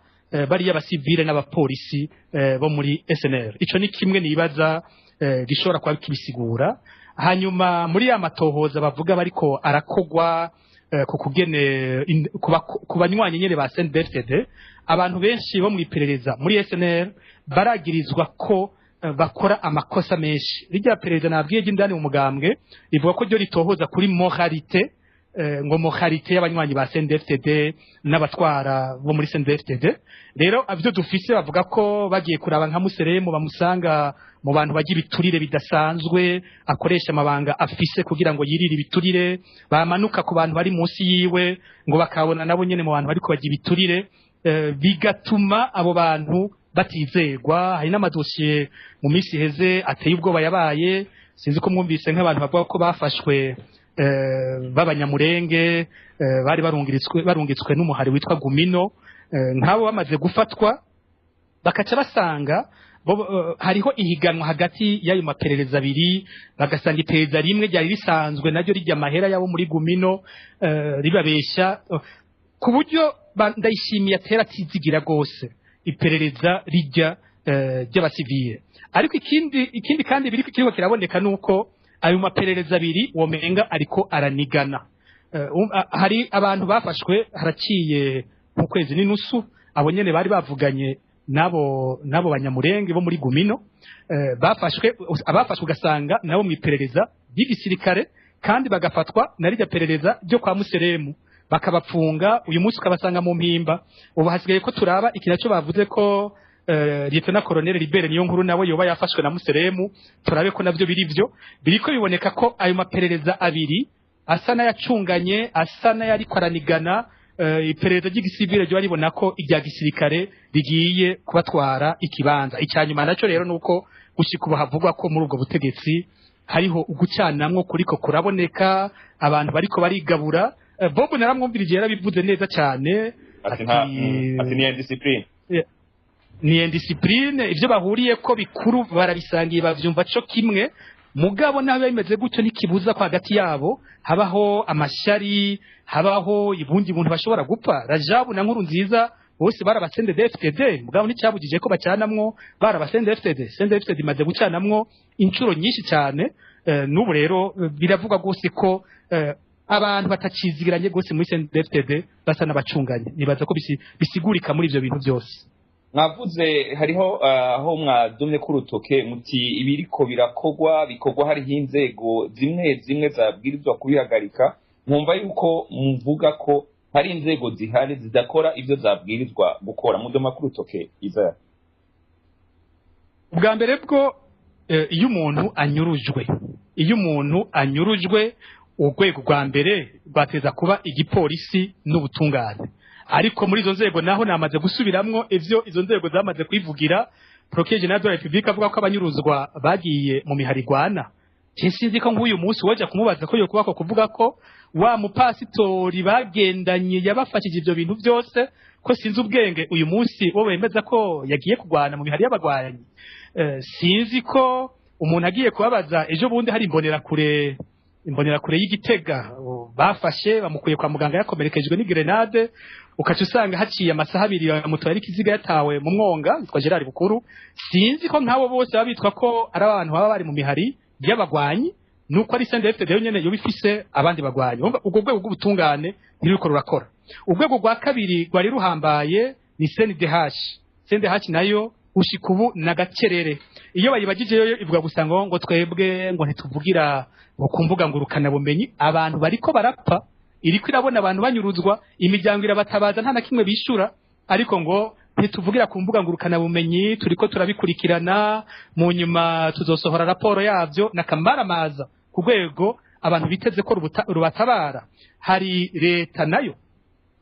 S2: bariya abasivile n'abapolisi bo muri SNL. Ico ni kimwe nibaza gishobora kuba kibisigura. Hanyuma muri ya matohoza bavuga bariko arakogwa ku kugene ku banywanyi nyene ba CNDD-FDD, abantu benshi bo mu iperereza muri SNL baragirizwa ko bakora amakosa menshi. Rirya perereza nabwiye ry'indani mu mugambwe rivuga ko ryo ritohoza kuri moralité, ngo moralité y'abanywanyi ba CNDD-FDD n'abatwara bo muri CNDD-FDD. Rero avyo dufise, bavuga ko bagiye kuraba nka Museremu, bamusanga mu bantu bagira ibiturire bidasanzwe, akoresha amabanga afise kugira ngo yirire ibiturire. Bamanuka ku bantu bari munsi yiwe ngo bakabona nabo nyene mu bantu bariko bagira ibiturire. Bigatuma abo bantu batizegwa. Hari n'amadosiye mu minsi iheze ateye ubwoba yabaye, sinzi ko mwumvise nk'abantu bavuga ko bafashwe b'abanyamurenge, bari barungitswe n'umuhari witwa Gumino. Nk'abo bamaze gufatwa bakaca basanga hariho ihiganwa hagati y'ayo maperereza abiri, bagasanga iperereza rimwe ryari risanzwe naryo rijya amahera yabo muri Gumino, ribabesha ku buryo Ndayishimiye atera atizigira rwose iperereza rijya ry'abasivile. Ariko ikindi kandi biri kiriko kiraboneka nuko ayo maperereza abiri womenga ariko aranigana. Hari abantu bafashwe haraciye mu kwezi n'inusu, abo nyene bari bavuganye nabo banyamurenge bo muri Gumino, bafashwe, abafashwe ugasanga nabo mu iperereza ry'igisirikare, kandi bagafatwa na rijya perereza ryo kwa Museremu, bakabapfunga. Uyu munsi ukabasanga mu Mpimba. Ubu hasigaye ko turaba iki nacyo bavuze ko Lieutenant Colonel Libere niyo nkuru nawe yoba yafashwe na Museremu, turabe ko navyo biri byo. Biriko biboneka ko ayo maperereza abiri asa n'ayacunganye, asa n'ayariko aranigana. Iperereza ry'igisivile ryo baribona ko irya gisirikare rigiye kubatwara ikibanza. Icyanyuma nacyo rero nuko gushika ubu havugwa ko muri ubwo butegetsi hariho ugucanamwo kuriko kuraboneka, abantu bariko barigabura. Bob naramwumvirije yarabivuze neza cyane,
S1: ati ni indiscipline,
S2: ni indiscipline, ivyo bahuriye ko bikuru barabisangiye, bavyumva co kimwe. Mugabo naho bimeze gutyo ntikibuza ko hagati yabo habaho amashari, habaho ibundi buntu bashobora gupfa. Rajabu na Nkuru nziza bose barabasende DFTD, mugabo nticyabujije ko bacanamwo. Barabasende FTD, sende FTD imaze gucanamwo inshuro nyinshi cyane. N'ubu rero biravugwa rwose ko abantu batacizigiranye rwose muri CNDD-FDD, basa n'abacunganye. Nibaza ko bisigurika muri ivyo bintu byose.
S1: Mwavuze hariho aho mwadumye ku rutoke muti ibiriko birakogwa bikorwa hariho inzego zimwe zimwe zabwirizwa kubihagarika. Mwumva yuko muvuga ko hari inzego zihari zidakora ivyo zabwirizwa gukora. Mudoma ku rutoke Isaya.
S2: Ubwa mbere bwo, iyo umuntu anyurujwe, urwego rwa mbere rwateza kuba igipolisi n'ubutungane. Ariko muri izo nzego naho namaze gusubiramwo ivyo izo nzego zamaze kwivugira. Procureur General de la République avuga ko abanyuruzwa bagiye mu miharigwana. Sinzi ko nk'uyu munsi woja kumubaza ko yokubako kuvuga ko wa mupasitori bagendanye yabafashije ivyo bintu byose, ko sinzi ubwenge uyu munsi bo bemeza ko yagiye kugwana mu mihari y'abagwanyi. Sinzi ko umuntu agiye kubabaza ejo bundi hari imbonerakure y'Igitega bafashe bamukuye kwa muganga yakomerekejwe n'igrenade, ukaca usanga haciye amasaha abiri bamutoye ari ikiziga yatawe mu mwonga, yitwa Gerard Bukuru. Sinzi ko nk'abo bose baba bitwa ko ari abantu baba bari mu mihari y'abagwanyi, nuko ari CNDD-FDD nyene yoba ifise abandi bagwanyi. Ubwo rwego rw'ubutungane ntiruriko rurakora. Urwego rwa kabiri rwari ruhambaye ni CNDH. CNDH nayo gushika ubu nagacerere. Iyo bayibagije yo ivuga gusa ngo twebwe ngo ntituvugira ngo kumvuga ngo urukana bumenyi, abantu bariko barapfa, iriko irabona abantu banyuruzwa, imiryango irabatabaza nta na kimwe bishura, ariko ngo ntituvugira ku mbuga ngurukana bumenyi, turiko turabikurikirana, mu nyuma tuzosohora raporo yavyo. Nakamaramaza ku rwego abantu biteze ko rubatabara. Hari leta nayo,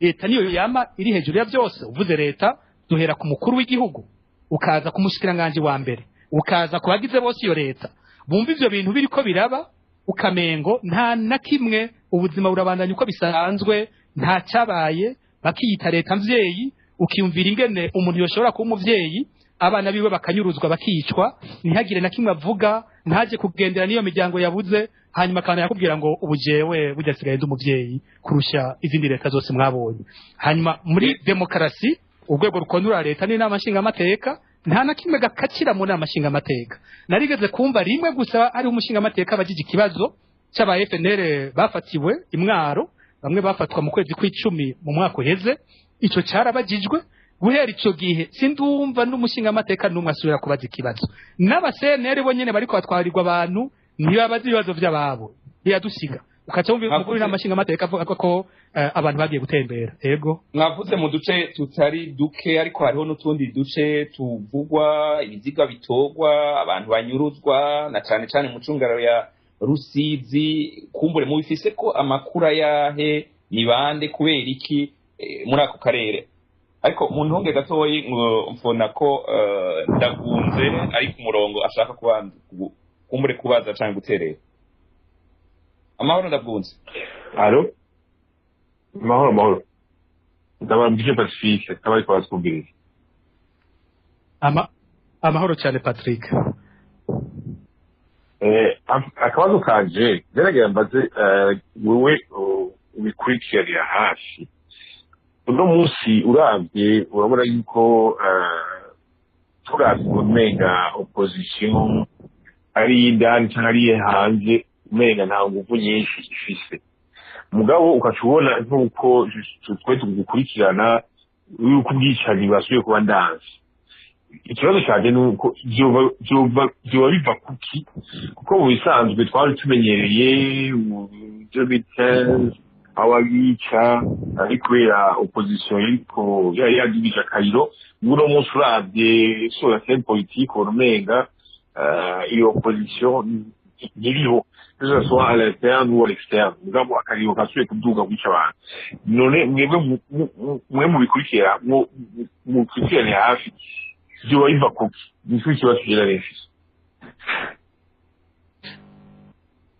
S2: leta niyo yama iri hejuru ya byose. Uvuze leta duhera ku mukuru w'igihugu, ukaza ku mushikiranganje wa mbere, ukaza ku bagize bose iyo leta. Bumva ivyo bintu biriko biraba ukamengo nta na kimwe, ubuzima burabandanya uko bisanzwe, nta cyabaye, bakiyita leta mvyeyi. Ukiyumvira ingene umuntu yoshobora kuba umuvyeyi, abana biwe bakanyuruzwa bakicwa, ntihagire na kimwe avuga, ntaje kugendera n'iyo miryango yabuze, hanyuma akana yakubwira ngo ubu jewe burya sigaye ndi umuvyeyi kurusha izindi leta zose mwabonye. Hanyuma muri demokarasi urwego rukonura leta n'inama nshingamateka, nta na kimwe gakakira mu nama nshingamateka. Narigeze kumva rimwe gusa ari umushingamateka abajije ikibazo cy'aba FNL bafatiwe imwaro, bamwe bafatwa mu kwezi kw'icumi mu mwaka uheze, ico carabajijwe. Guhera ico gihe sindumva n'umushingamateka n'umwe asubira kubaza ikibazo. N'aba CNL bo nyene bariko batwarirwa abantu ntibabaza ibibazo vy'ababo, biradusiga. Ukaca wumva umukuru w'amashingamateka avuga ko abantu bagiye gutembera. Ego
S1: mwavuze mu duce tutari duke, ariko hariho n'utundi duce tuvugwa ibiziga bitogwa, abantu banyuruzwa, na cane cane mu cungaro ya Rusizi. Kumbure mubifise ko amakuru ayahe, ni bande, kubera iki muri ako karere Ariko mu ntunge gatoyi ngo mfona ko Ndagunze ari ku murongo, ashaka kubanza kumbure kubaza canke guterera. Amahoro, Ndagunze.
S4: Allô? Mahoro, mahoro. Ndababwije Pacifique, abariko baratwumviriza.
S2: Amahoro cyane, Patrick.
S4: Akabazo kanje gerageza mbaze wewe ubikurikiranira hafi. Uno munsi uravye urabona yuko turavye umenga opposition ari indani canke ari hanze, umenga nta nguvu nyinshi ifise. Mugabo ukaca ubona nk'uko twe tugukurikirana yuko ubwicanyi bwasubiye kuba ndanze. Ikibazo canje ni uko vyoba biva kuki? Kuko mu bisanzwe twari tumenyereye mu 2015 aho abica ari kubera opposition iriko yari yadugije akariro. Uno munsi uravye sur la scène politique, ubona umenga iyo opposition ntiriho, que ce soit à l'interne ou à l'externe. Mugabo akariro kasubiye kuduga kwica abantu. None mwebwe mwe mubikurikira, mukurikirane hafi, vyoba biva kuki? Nico ikibazo kigira nifise.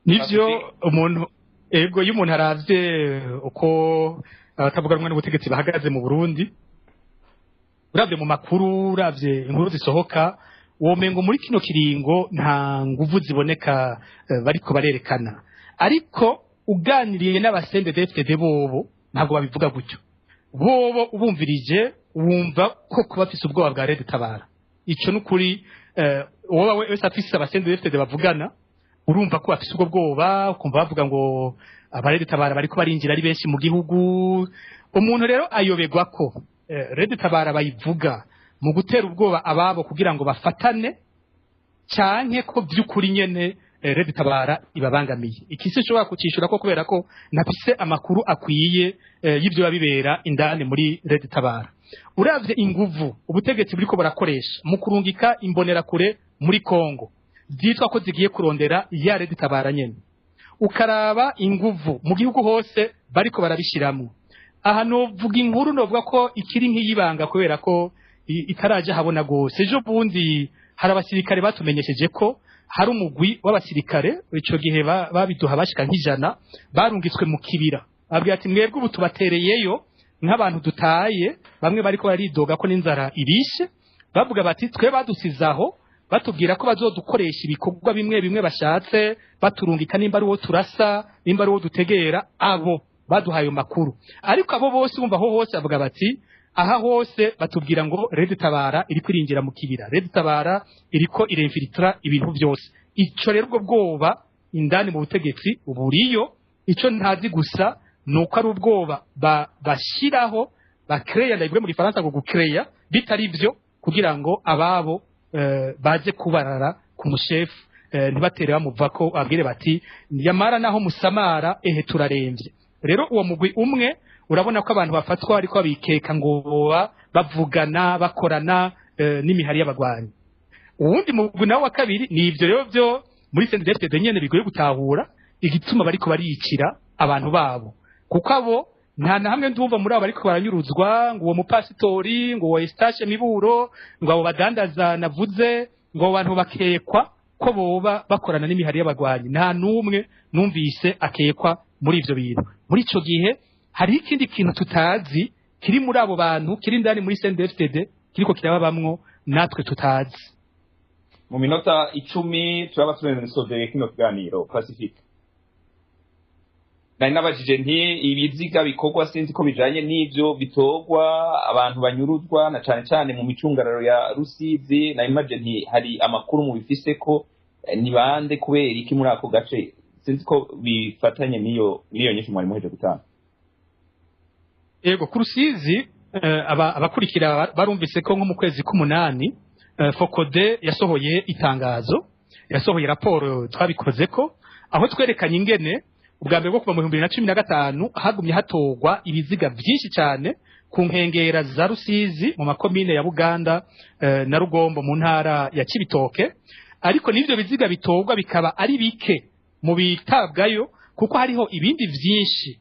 S2: Nivyo, umuntu ego iyo umuntu aravye uko abatavuga rumwe n'ubutegetsi bahagaze mu Burundi, uravye mu makuru, uravye inkuru zisohoka, womengo muri kino kiringo nta nguvu ziboneka bariko barerekana. Ariko uganiriye n'aba CNDD-FDD, bobo ntabwo babivuga gutyo. Bobo ubumvirije wumva ko kuba bafise ubwoba bwa Red Tabara. Ico nukuri, uwoba wese afise aba CNDD-FDD bavugana, urumva ko bafise ubwo bwoba, ukumva bavuga ngo aba Red Tabara bariko barinjira ari benshi mu gihugu. Umuntu rero ayoberwa ko Red Tabara bayivuga mu gutera ubwoba ababo kugira ngo bafatane, canke ko vy'ukuri nyene Red Tabara ibabangamiye. Iki sinshobora kucishura ko kubera ko ntafise amakuru akwiye y'ivyo babibera indani muri Red Tabara. Uravye inguvu ubutegetsi buriko burakoresha mu kurungika imbonerakure muri Kongo vyitwa ko zigiye kurondera ya Red Tabara nyene, ukaraba inguvu mu gihugu hose bariko barabishiramwo, aha novuga inkuru novuga ko ikiri nk'iyibanga kubera ko itaraje habona gose. Ejo bundi hari abasirikare batumenyesheje ko hari umugwi w'abasirikare, ico gihe babiduha bashika nk'ijana, barungitswe mu Kibira. Babwira ati: "Mwebwe ubu tubatereyeyo nk'abantu dutaye." Bamwe bariko baridoga ko n'inzara ibishe, bavuga bati: "Twe badusize aho, batubwira ko bazodukoresha ibikorwa bimwe bimwe bashatse, baturungika nimba ari uwo turasa, nimba ari uwo dutegera." Abo baduhaye ayo makuru, ariko abo bose bumva aho hose bavuga bati: "Aha hose batubwira ngo Red Tabara iriko irinjira mu Kibira, Red Tabara iriko iremfilitra ibintu byose." Ico rero, ubwo bwoba indani mu butegetsi buriyo. Ico ntazi gusa nuko ari ubwoba bashiraho, bakereya, ndabivuge mu Gifaransa ngo gukereya bitari byo, kugira ngo ababo baze kubarara ku mushefu, ntibatere bamuvako, babwire bati: "Yamara naho musamara, ehe turaremvye." Rero uwo mugwi umwe, urabona ko abantu bafatwa ariko babikeka ngo boba bavugana, bakorana n'imihari y'abagwanyi. Uwundi mugwi nawo wa kabiri ni ivyo rero byo muri CNDD-FDD nyene bigoye gutahura igituma bariko bariyicira abantu babo, kuko abo nta na hamwe ndumva muri abo bariko baranyuruzwa ngo uwo mupasitori, ngo uwo Eustache Miburo, ngo abo badandaza navuze, ngo abo bantu bakekwa ko boba bakorana n'imihari y'abagwanyi. Nta n'umwe numvise akekwa muri ivyo bintu. Muri ico gihe hari ikindi kintu tutazi kiri muri abo bantu, kiri indani muri CNDD-FDD, kiriko kirababamwo natwe tutazi.
S1: Mu minota 10 turaba turenze kino kiganiro. Pacifique, nari nabajije nti ibiziga bikorwa, sinzi ko bijanye n'ivyo bitorwa, abantu banyuruzwa na cane cane mu micungararo ya Rusizi. Nari maje nti hari amakuru mu bifise ko ni bande, kubera iki muri ako gace? Sinzi ko bifatanye n'iyo nyinshi mwari muheje gutanga.
S2: Yego, ku Rusizi abakurikira barumvise ko nko mu kwezi k'umunani FOCODE yasohoye itangazo, yasohoye raporo twabikoze ko, aho twerekanye ingene ubwa mbere bwo kuva mu 2015 hagumye hatorwa ibiziga vyinshi cyane ku nkengera za Rusizi, mu makomine ya Buganda na Rugombo mu ntara ya Cibitoke. Ariko n'ivyo biziga bitorwa bikaba ari bike mu bitabwayo, kuko hariho ibindi vyinshi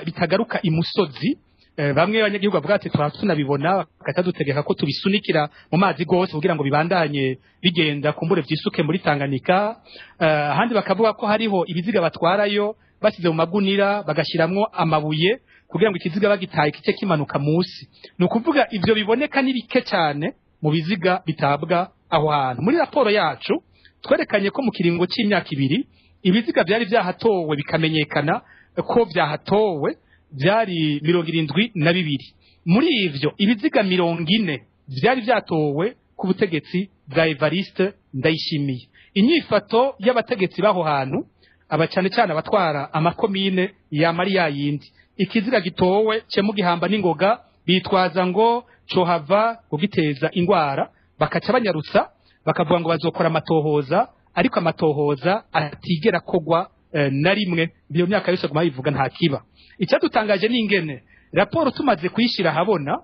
S2: bitagaruka imusozi. Bamwe abanyagihugu bavuga ati twaba tunabibona, bakatadutegeka ko tubisunikira mu mazi gose kugira ngo bibandanye bigenda, kumbure vyisuke muri Tanganyika. Ahandi bakavuga ko hariho ibiziga batwarayo basize mu magunira, bagashiramwo amabuye kugira ngo ikiziga bagitaye kice kimanuka musi. Ni ukuvuga ivyo biboneka ni bike cyane mu biziga bitabwa aho hantu. Muri raporo yacu twerekanye ko mu kiringo c'imyaka 2 ibiziga byari byahatowe bikamenyekana ko byahatowe byari 72. Muri ivyo ibiziga 40 byari byatowe ku butegetsi bwa Evariste Ndayishimiye. Inyifato y'abategetsi baho hantu, aba cyane cyane abatwara amakomine ya Mariya yindi, ikiziga gitowe cye mu gihamba n'ingoga, bitwaza ngo cohava kugiteza ingwara, bakaca banyarutsa bakavuga ngo bazokora amatohoza, ariko amatohoza atigera kogwa na rimwe. Iyo myaka yose guma bivuga nta kiba. Icyadutangaje ni ingene raporo tumaze kuyishira habona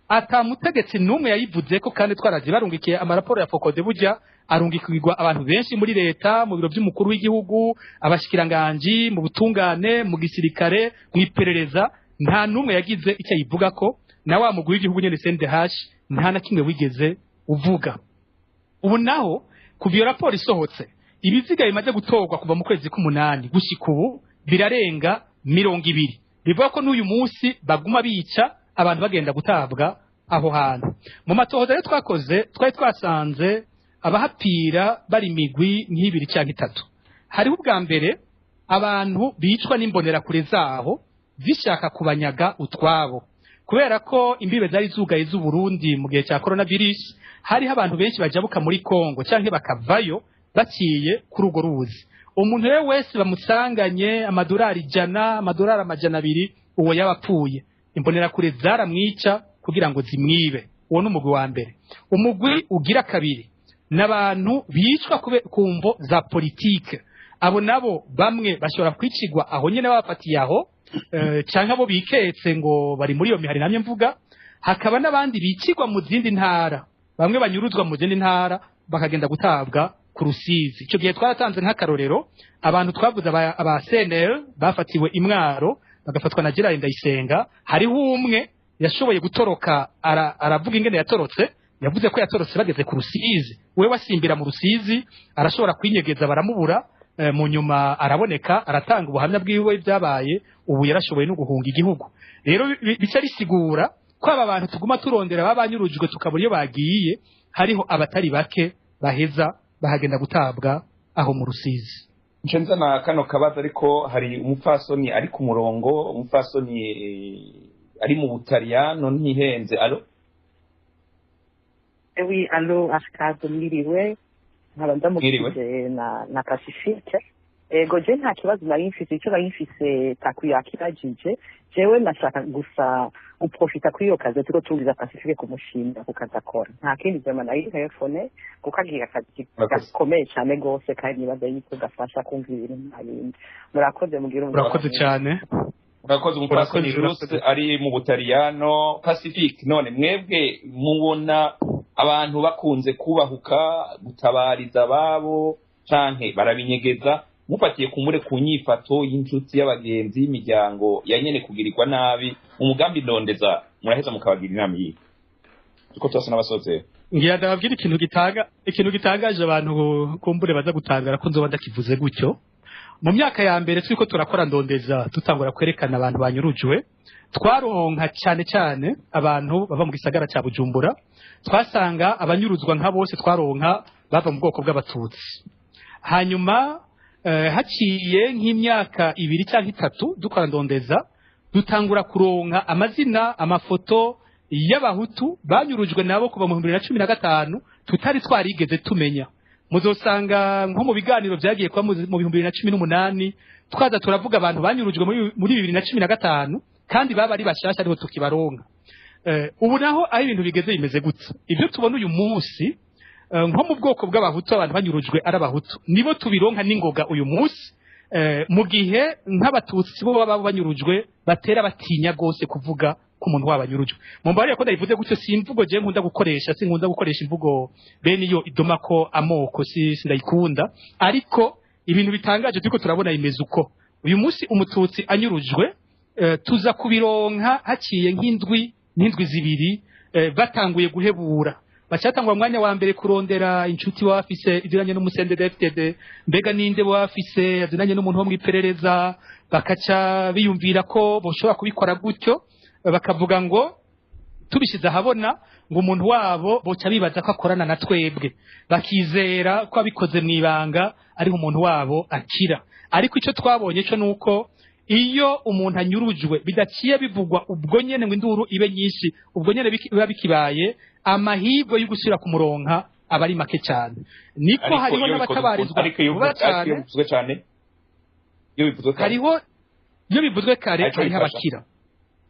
S2: atamutegetsi n'umwe yayivuze ko, kandi twaraje barungikiye amaraporo ya Fokode. Burya arungikirwa abantu benshi muri leta, mu biro by'umukuru w'igihugu, abashikiranganji, mu butungane, mu gisirikare, mu iperereza, nta n'umwe yagize icyo ayivuga ko. Na wa mugwi w'igihugu nyene CNDH nta na kimwe wigeze uvuga. Ubu naho kuva iyo raporo isohotse, ibiziga bimaze gutorwa kuva mu kwezi k'umunani gushika ubu birarenga 20. Bivuga ko n'uyu munsi baguma bica abantu bagenda gutabwa aho hantu. Mu matohoza rero twakoze, twari twasanze abahapira bari imigwi nk'ibiri cyangwa itatu. Hariho ubwa mbere abantu bicwa n'imbonerakure zaho zishaka kubanyaga utwabo, kubera ko imbibe zari zugaye z'Uburundi mu gihe cya coronavirus. Hariho abantu benshi bajabuka muri Kongo canke bakavayo baciye kuri urwo ruzi. Umuntu rero wese bamusanganye amadolari 100, amadolari 200, uwo yabapfuye, imbonerakure zaramwica kugira ngo zimwibe. Uwo ni umugwi wa mbere. Umugwi ugira kabiri n'abantu bicwa ku mvo za politike. Abo nabo bamwe bashobora kwicigwa aho nyene babafatiye aho, canke abo biketse ngo bari muri iyo mihari namye mvuga. Hakaba n'abandi bicigwa mu zindi ntara, bamwe banyuruzwa mu zindi ntara bakagenda gutabwa ku Rusizi. Ico gihe twaratanze nk'akarorero abantu twavuze aba CNL bafatiwe imwaro bagafatwa na Gerard Ndayisenga. Hariho umwe yashoboye gutoroka, aravuga ingene yatorotse. Yavuze ko yatorotse bageze ku Rusizi, we wasimbira mu Rusizi arashobora kwinyegeza baramubura, mu nyuma araboneka aratanga ubuhamya bwiwe byabaye. Ubu yarashoboye no guhunga igihugu. Rero bica risigura ko aba bantu tuguma turondera babanyurujwe tukabura iyo bagiye, hariho abatari bake baheza bahagenda gutabwa aho mu Rusizi.
S1: Nce nzana kano kabazo, ariko hari umupfasoni ari ku murongo, umupfasoni ari mu Butaliyano ntihenze. Allo?
S5: Oui, allo, Arcade, mwiriwe. Nkaba ndamukije na Pacifique. Ego, je nta kibazo nari mfise. Icyo nari mfise taku yakiragije. Jewe nashaka gusa guprofita kuri iyo kazi turiko tugiza Pacifique kumushimira ku kazi akora. Nta kindi, vraiment nari telefone kuko agira akazi gakomeye cyane gose, kandi nibaza yuko gafasha kumva ibintu nta bindi. Murakoze, mugire
S2: Urakoze cyane.
S1: Urakoze, umupfasoni Ruth ari mu Butaliyano. Pacifique, none mwebwe mubona abantu bakunze kubahuka gutabariza ababo canke barabinyegeza, mufatiye kumure ku nyifato y'incuti, y'abagenzi, y'imiryango ya nyene kugirirwa nabi? Umugambi ndondeza muraheza mukabagira inama yihe, kuko twese n'abasoze?
S2: Ngira ndababwira ikintu gitangaje, abantu kumbure baza gutangara ko nzoba ndakivuze gutyo. Mu myaka ya mbere turiko turakora ndondeza, tutangura kwerekana abantu banyurujwe, twaronka cyane cyane abantu bava mu gisagara cya Bujumbura. Twasanga abanyuruzwa nka bose twaronka bava mu bwoko bw'abatutsi. Hanyuma haciye nk'imyaka 2 cyangwa 3 dukora ndondeza, dutangura kuronka amazina, amafoto y'abahutu banyurujwe nabo kuva mu 2015 tutari twarigeze tumenya. Muzosanga nko mu biganiro byagiye kuba mu 2018 twaza turavuga abantu banyurujwe muri 2015, kandi baba ari bashasha ariho tukibaronka. Ubu naho aho ibintu bigeze bimeze gutya, ibyo tubona uyu munsi, nko mu bwoko bw'abahutu, abantu banyurujwe ari abahutu nibo tubironka n'ingoga uyu munsi, mu gihe nk'abatutsi bo baba banyurujwe batera batinya gose kuvuga ko umuntu wabanyurujwe. Mumbabarire ko ndabivuze gutyo, si imvugo je nkunda gukoresha, sinkunda gukoresha imvugo bene iyo idoma ko amoko, si sindayikunda, ariko ibintu bitangaje turiko turabona bimeze uko. Uyu munsi umututsi anyurujwe Tuza kubironka haciye nk'indwi n'indwi zibiri, batanguye guhebura, bacatangwa mwanya wa mbere kurondera inshuti wafise iziranye n'umu CNDD-FDD, mbega ninde wafise aziranye n'umuntu wo mw'iperereza, bakaca biyumvira ko boshobora kubikora gutyo, bakavuga ngo tubishize ahabona ngo umuntu wabo boca bibaza ko akorana na twebwe, bakizera ko abikoze mu ibanga ariho umuntu wabo akira. Ariko icyo twabonye cyo nuko iyo umuntu anyurujwe bidaciye bivugwa ubwo nyene ngo induru ibe nyinshi, ubwo nyene biba bikibaye, amahirwe yo gusubira kumuronka aba ari make cyane. Niko hariho n'abatabarizwa
S1: vuba cyane.
S2: Hariho iyo bivuzwe kare hariho abakira,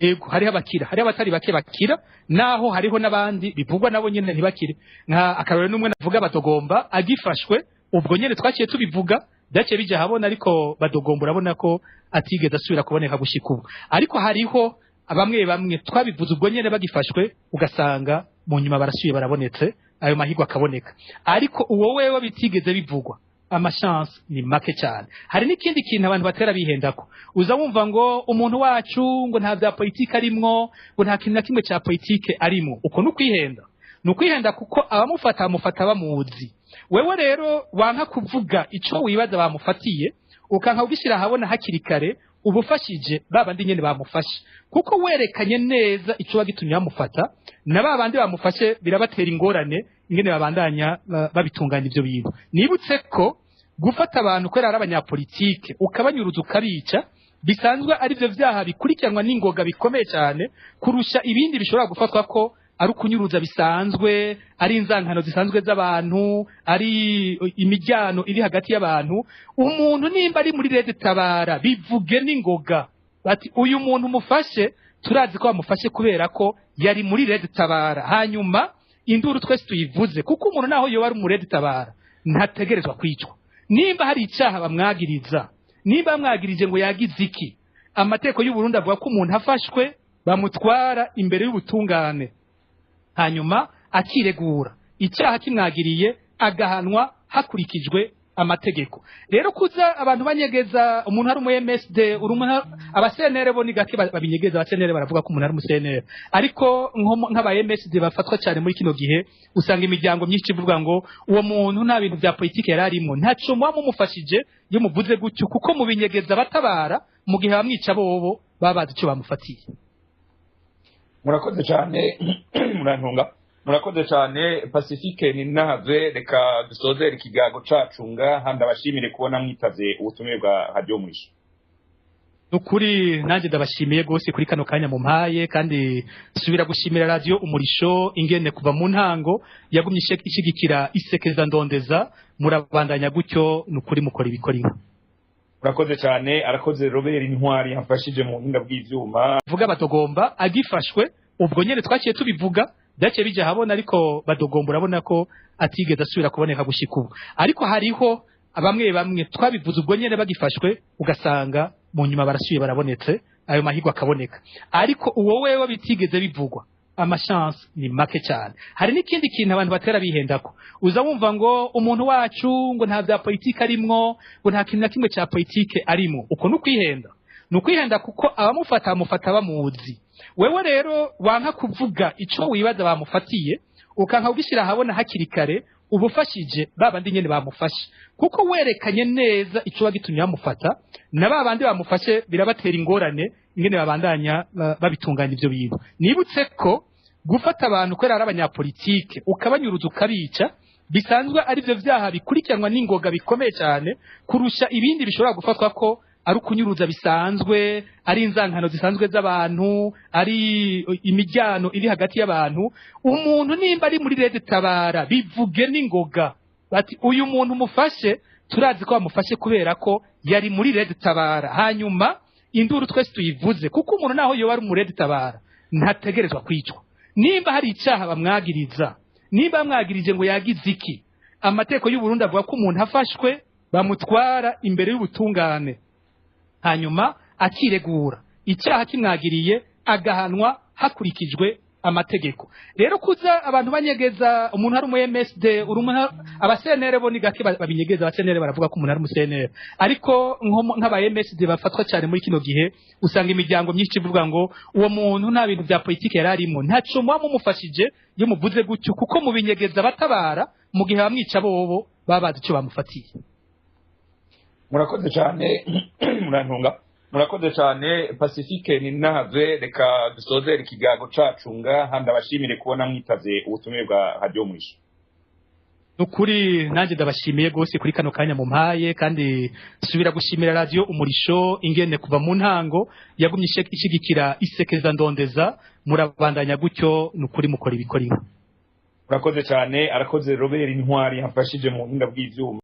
S2: ego hariho abakira, hariho abatari bake bakira, naho hariho n'abandi bivugwa nabo nyene ntibakire. Nka akarore n'umwe navuga, Badogomba agifashwe ubwo nyene twaciye tubivuga, byaciye bijya habona, ariko Badogomba urabona ko atigeze asubira kuboneka gushika ubu. Ariko hariho bamwe bamwe twabivuze ubwo nyene bagifashwe, ugasanga mu nyuma barasubiye barabonetse, ayo mahirwe akaboneka. Ariko uwo wewe bitigeze bivugwa, amashance ni make cyane. Hari n'ikindi kintu abantu batera bihendako, uza wumva ngo umuntu wacu ngo nta bya politike arimwo, ngo nta kintu na kimwe cya politike arimwo. Uko ni ukwihenda, ni ukwihenda, kuko abamufata bamufata bamuzi. Wewe rero wanka kuvuga ico wibaza bamufatiye, ukanka kugishyira ahabona hakiri kare, uba ufashije ba bandi nyene bamufashe, kuko werekanye neza ico wagitumye bamufata, na ba bandi bamufashe birabatera ingorane ingene babandanya babitunganya ivyo bintu. Nibutse ko gufata abantu kubera ari abanyapolitike ukabanyuruza ukabica bisanzwe ari byo vyaha bikurikiranwa n'ingoga bikomeye cyane kurusha ibindi bishobora gufatwa ko ari ukunyuruza bisanzwe, ari inzankano zisanzwe z'abantu, ari imijyano iri hagati y'abantu. Umuntu nimba ari muri Red Tabara bivuge n'ingoga, bati uyu muntu mufashe turazi ko bamufashe kubera ko yari muri Red Tabara, hanyuma induru twese tuyivuze, kuko umuntu naho yoba ari mu Red Tabara ntategerezwa kwicwa. Nimba hari icyaha bamwagiriza, nimba bamwagirije ngo yagize iki, amategeko y'u Burundi avuga ko umuntu afashwe bamutwara imbere y'ubutungane, hanyuma akiregura icyaha kimwagiriye, agahanwa hakurikijwe amategeko. Rero kuza abantu banyegeza umuntu ari umu MSD, aba CNL bo ni gake babinyegeza. Aba CNL baravuga ko umuntu ari umu CNL, ariko nk'aba MSD bafatwa cyane muri kino gihe, usanga imiryango myinshi ivuga ngo uwo muntu nta bintu bya politike yari arimo. Ntaco muba mumufashije iyo muvuze gutyo, kuko mubinyegeza batabara mu gihe bamwica bobo baba bazi ico bamufatiye.
S1: Murakoze cyane, murantunga, murakoze cyane Pacifique Ninahave. Reka dusozere ikigango cacu ngaha, ndabashimire kubona mwitavye ubutumire bwa Radio Umurisho.
S2: Nukuri nanjye ndabashimiye gose kuri kano kanya mumpaye, kandi subira gushimira Radio Umurisho ingene kuva mu ntango yagumye ishigikira isekeza ndondeza. Murabandanya gutyo, nukuri mukora ibikora inka.
S1: Murakoze cyane. Arakoze Robert Intwari yamfashije mu buhinga bw'ivyuma.
S2: Vuga Badogomba agifashwe ubwo nyene twaciye tubivuga, byaciye bijya ahabona, ariko Badogomba urabona ko atigeze asubira kuboneka gushika ubu. Ariko hariho bamwe bamwe twabivuze ubwo nyene bagifashwe, ugasanga mu nyuma barasubiye barabonetse, ayo mahirwe akaboneka. Ariko uwo wewe bitigeze bivugwa, amashance ni make cyane. Hari n'ikindi kintu abantu batera bihendako, uza wumva ngo umuntu wacu ngo nta bya politike arimwo, ngo nta kintu na kimwe cya politike arimwo. Uko ni ukwihenda, ni ukwihenda, kuko abamufata bamufata bamuzi. Wewe rero wanka kuvuga ico wibaza bamufatiye, ukanka kugishyira ahabona hakiri kare, uba ufashije ba bandi nyene bamufashe, kuko werekanye neza ico wagitumye bamufata, na ba bandi bamufashe birabatera ingorane ingene babandanya babitunganya ivyo bintu. Nibutse ko gufata abantu kubera ari abanyapolitike ukabanyuruza ukabica bisanzwe ari byo vyaha bikurikiranwa n'ingoga bikomeye cyane kurusha ibindi bishobora gufatwa ko ari ukunyuruza bisanzwe, ari inzankano zisanzwe z'abantu, ari imijyano iri hagati y'abantu. Umuntu nimba ari muri Red Tabara bivuge n'ingoga, bati uyu muntu mufashe turazi ko bamufashe kubera ko yari muri Red Tabara, hanyuma induru twese tuyivuze, kuko umuntu naho yoba ari mu Red Tabara ntategerezwa kwicwa. Nimba hari icyaha bamwagiriza, nimba bamwagirije ngo yagize iki, amategeko y'u Burundi avuga ko umuntu afashwe bamutwara imbere y'ubutungane, hanyuma akiregura icyaha kimwagiriye, agahanwa hakurikijwe Amategeko rero, kuza abantu banyegeza umuntu ari umu MSD, uri umuntu, aba CNL bo ni gake babinyegeza. Aba CNL baravuga ko umuntu ari umu CNL, ariko nk'aba MSD bafatwa cyane muri kino gihe, usanga imiryango myinshi ivuga ngo uwo muntu nta bintu bya politiki yari arimo. Ntaco muba mumufashije iyo muvuze gutyo, kuko mubinyegeza batabara mu gihe bamwica bobo baba bazi icyo bamufatiye.
S1: Murakoze cyane, murantunga, murakoze cyane. Pacifique Ninahave, reka dusozere ikigango cacu ngaha. Ndabashimire kubona mwitavye ubutumire bwa Radiyo Mwisho.
S2: Nukuri nanjye ndabashimiye rwose kuri kano kanya mumpaye, kandi subira gushimira Radiyo Umurisho ingene kuva mu ntango yagumye ishigikira isekeza ndondeza. Murabandanya gutyo, nukuri mukora ibikora inka.
S1: Murakoze cyane. Arakoze Robert Intwari yamfashije mu buhinga bw'ivyuma.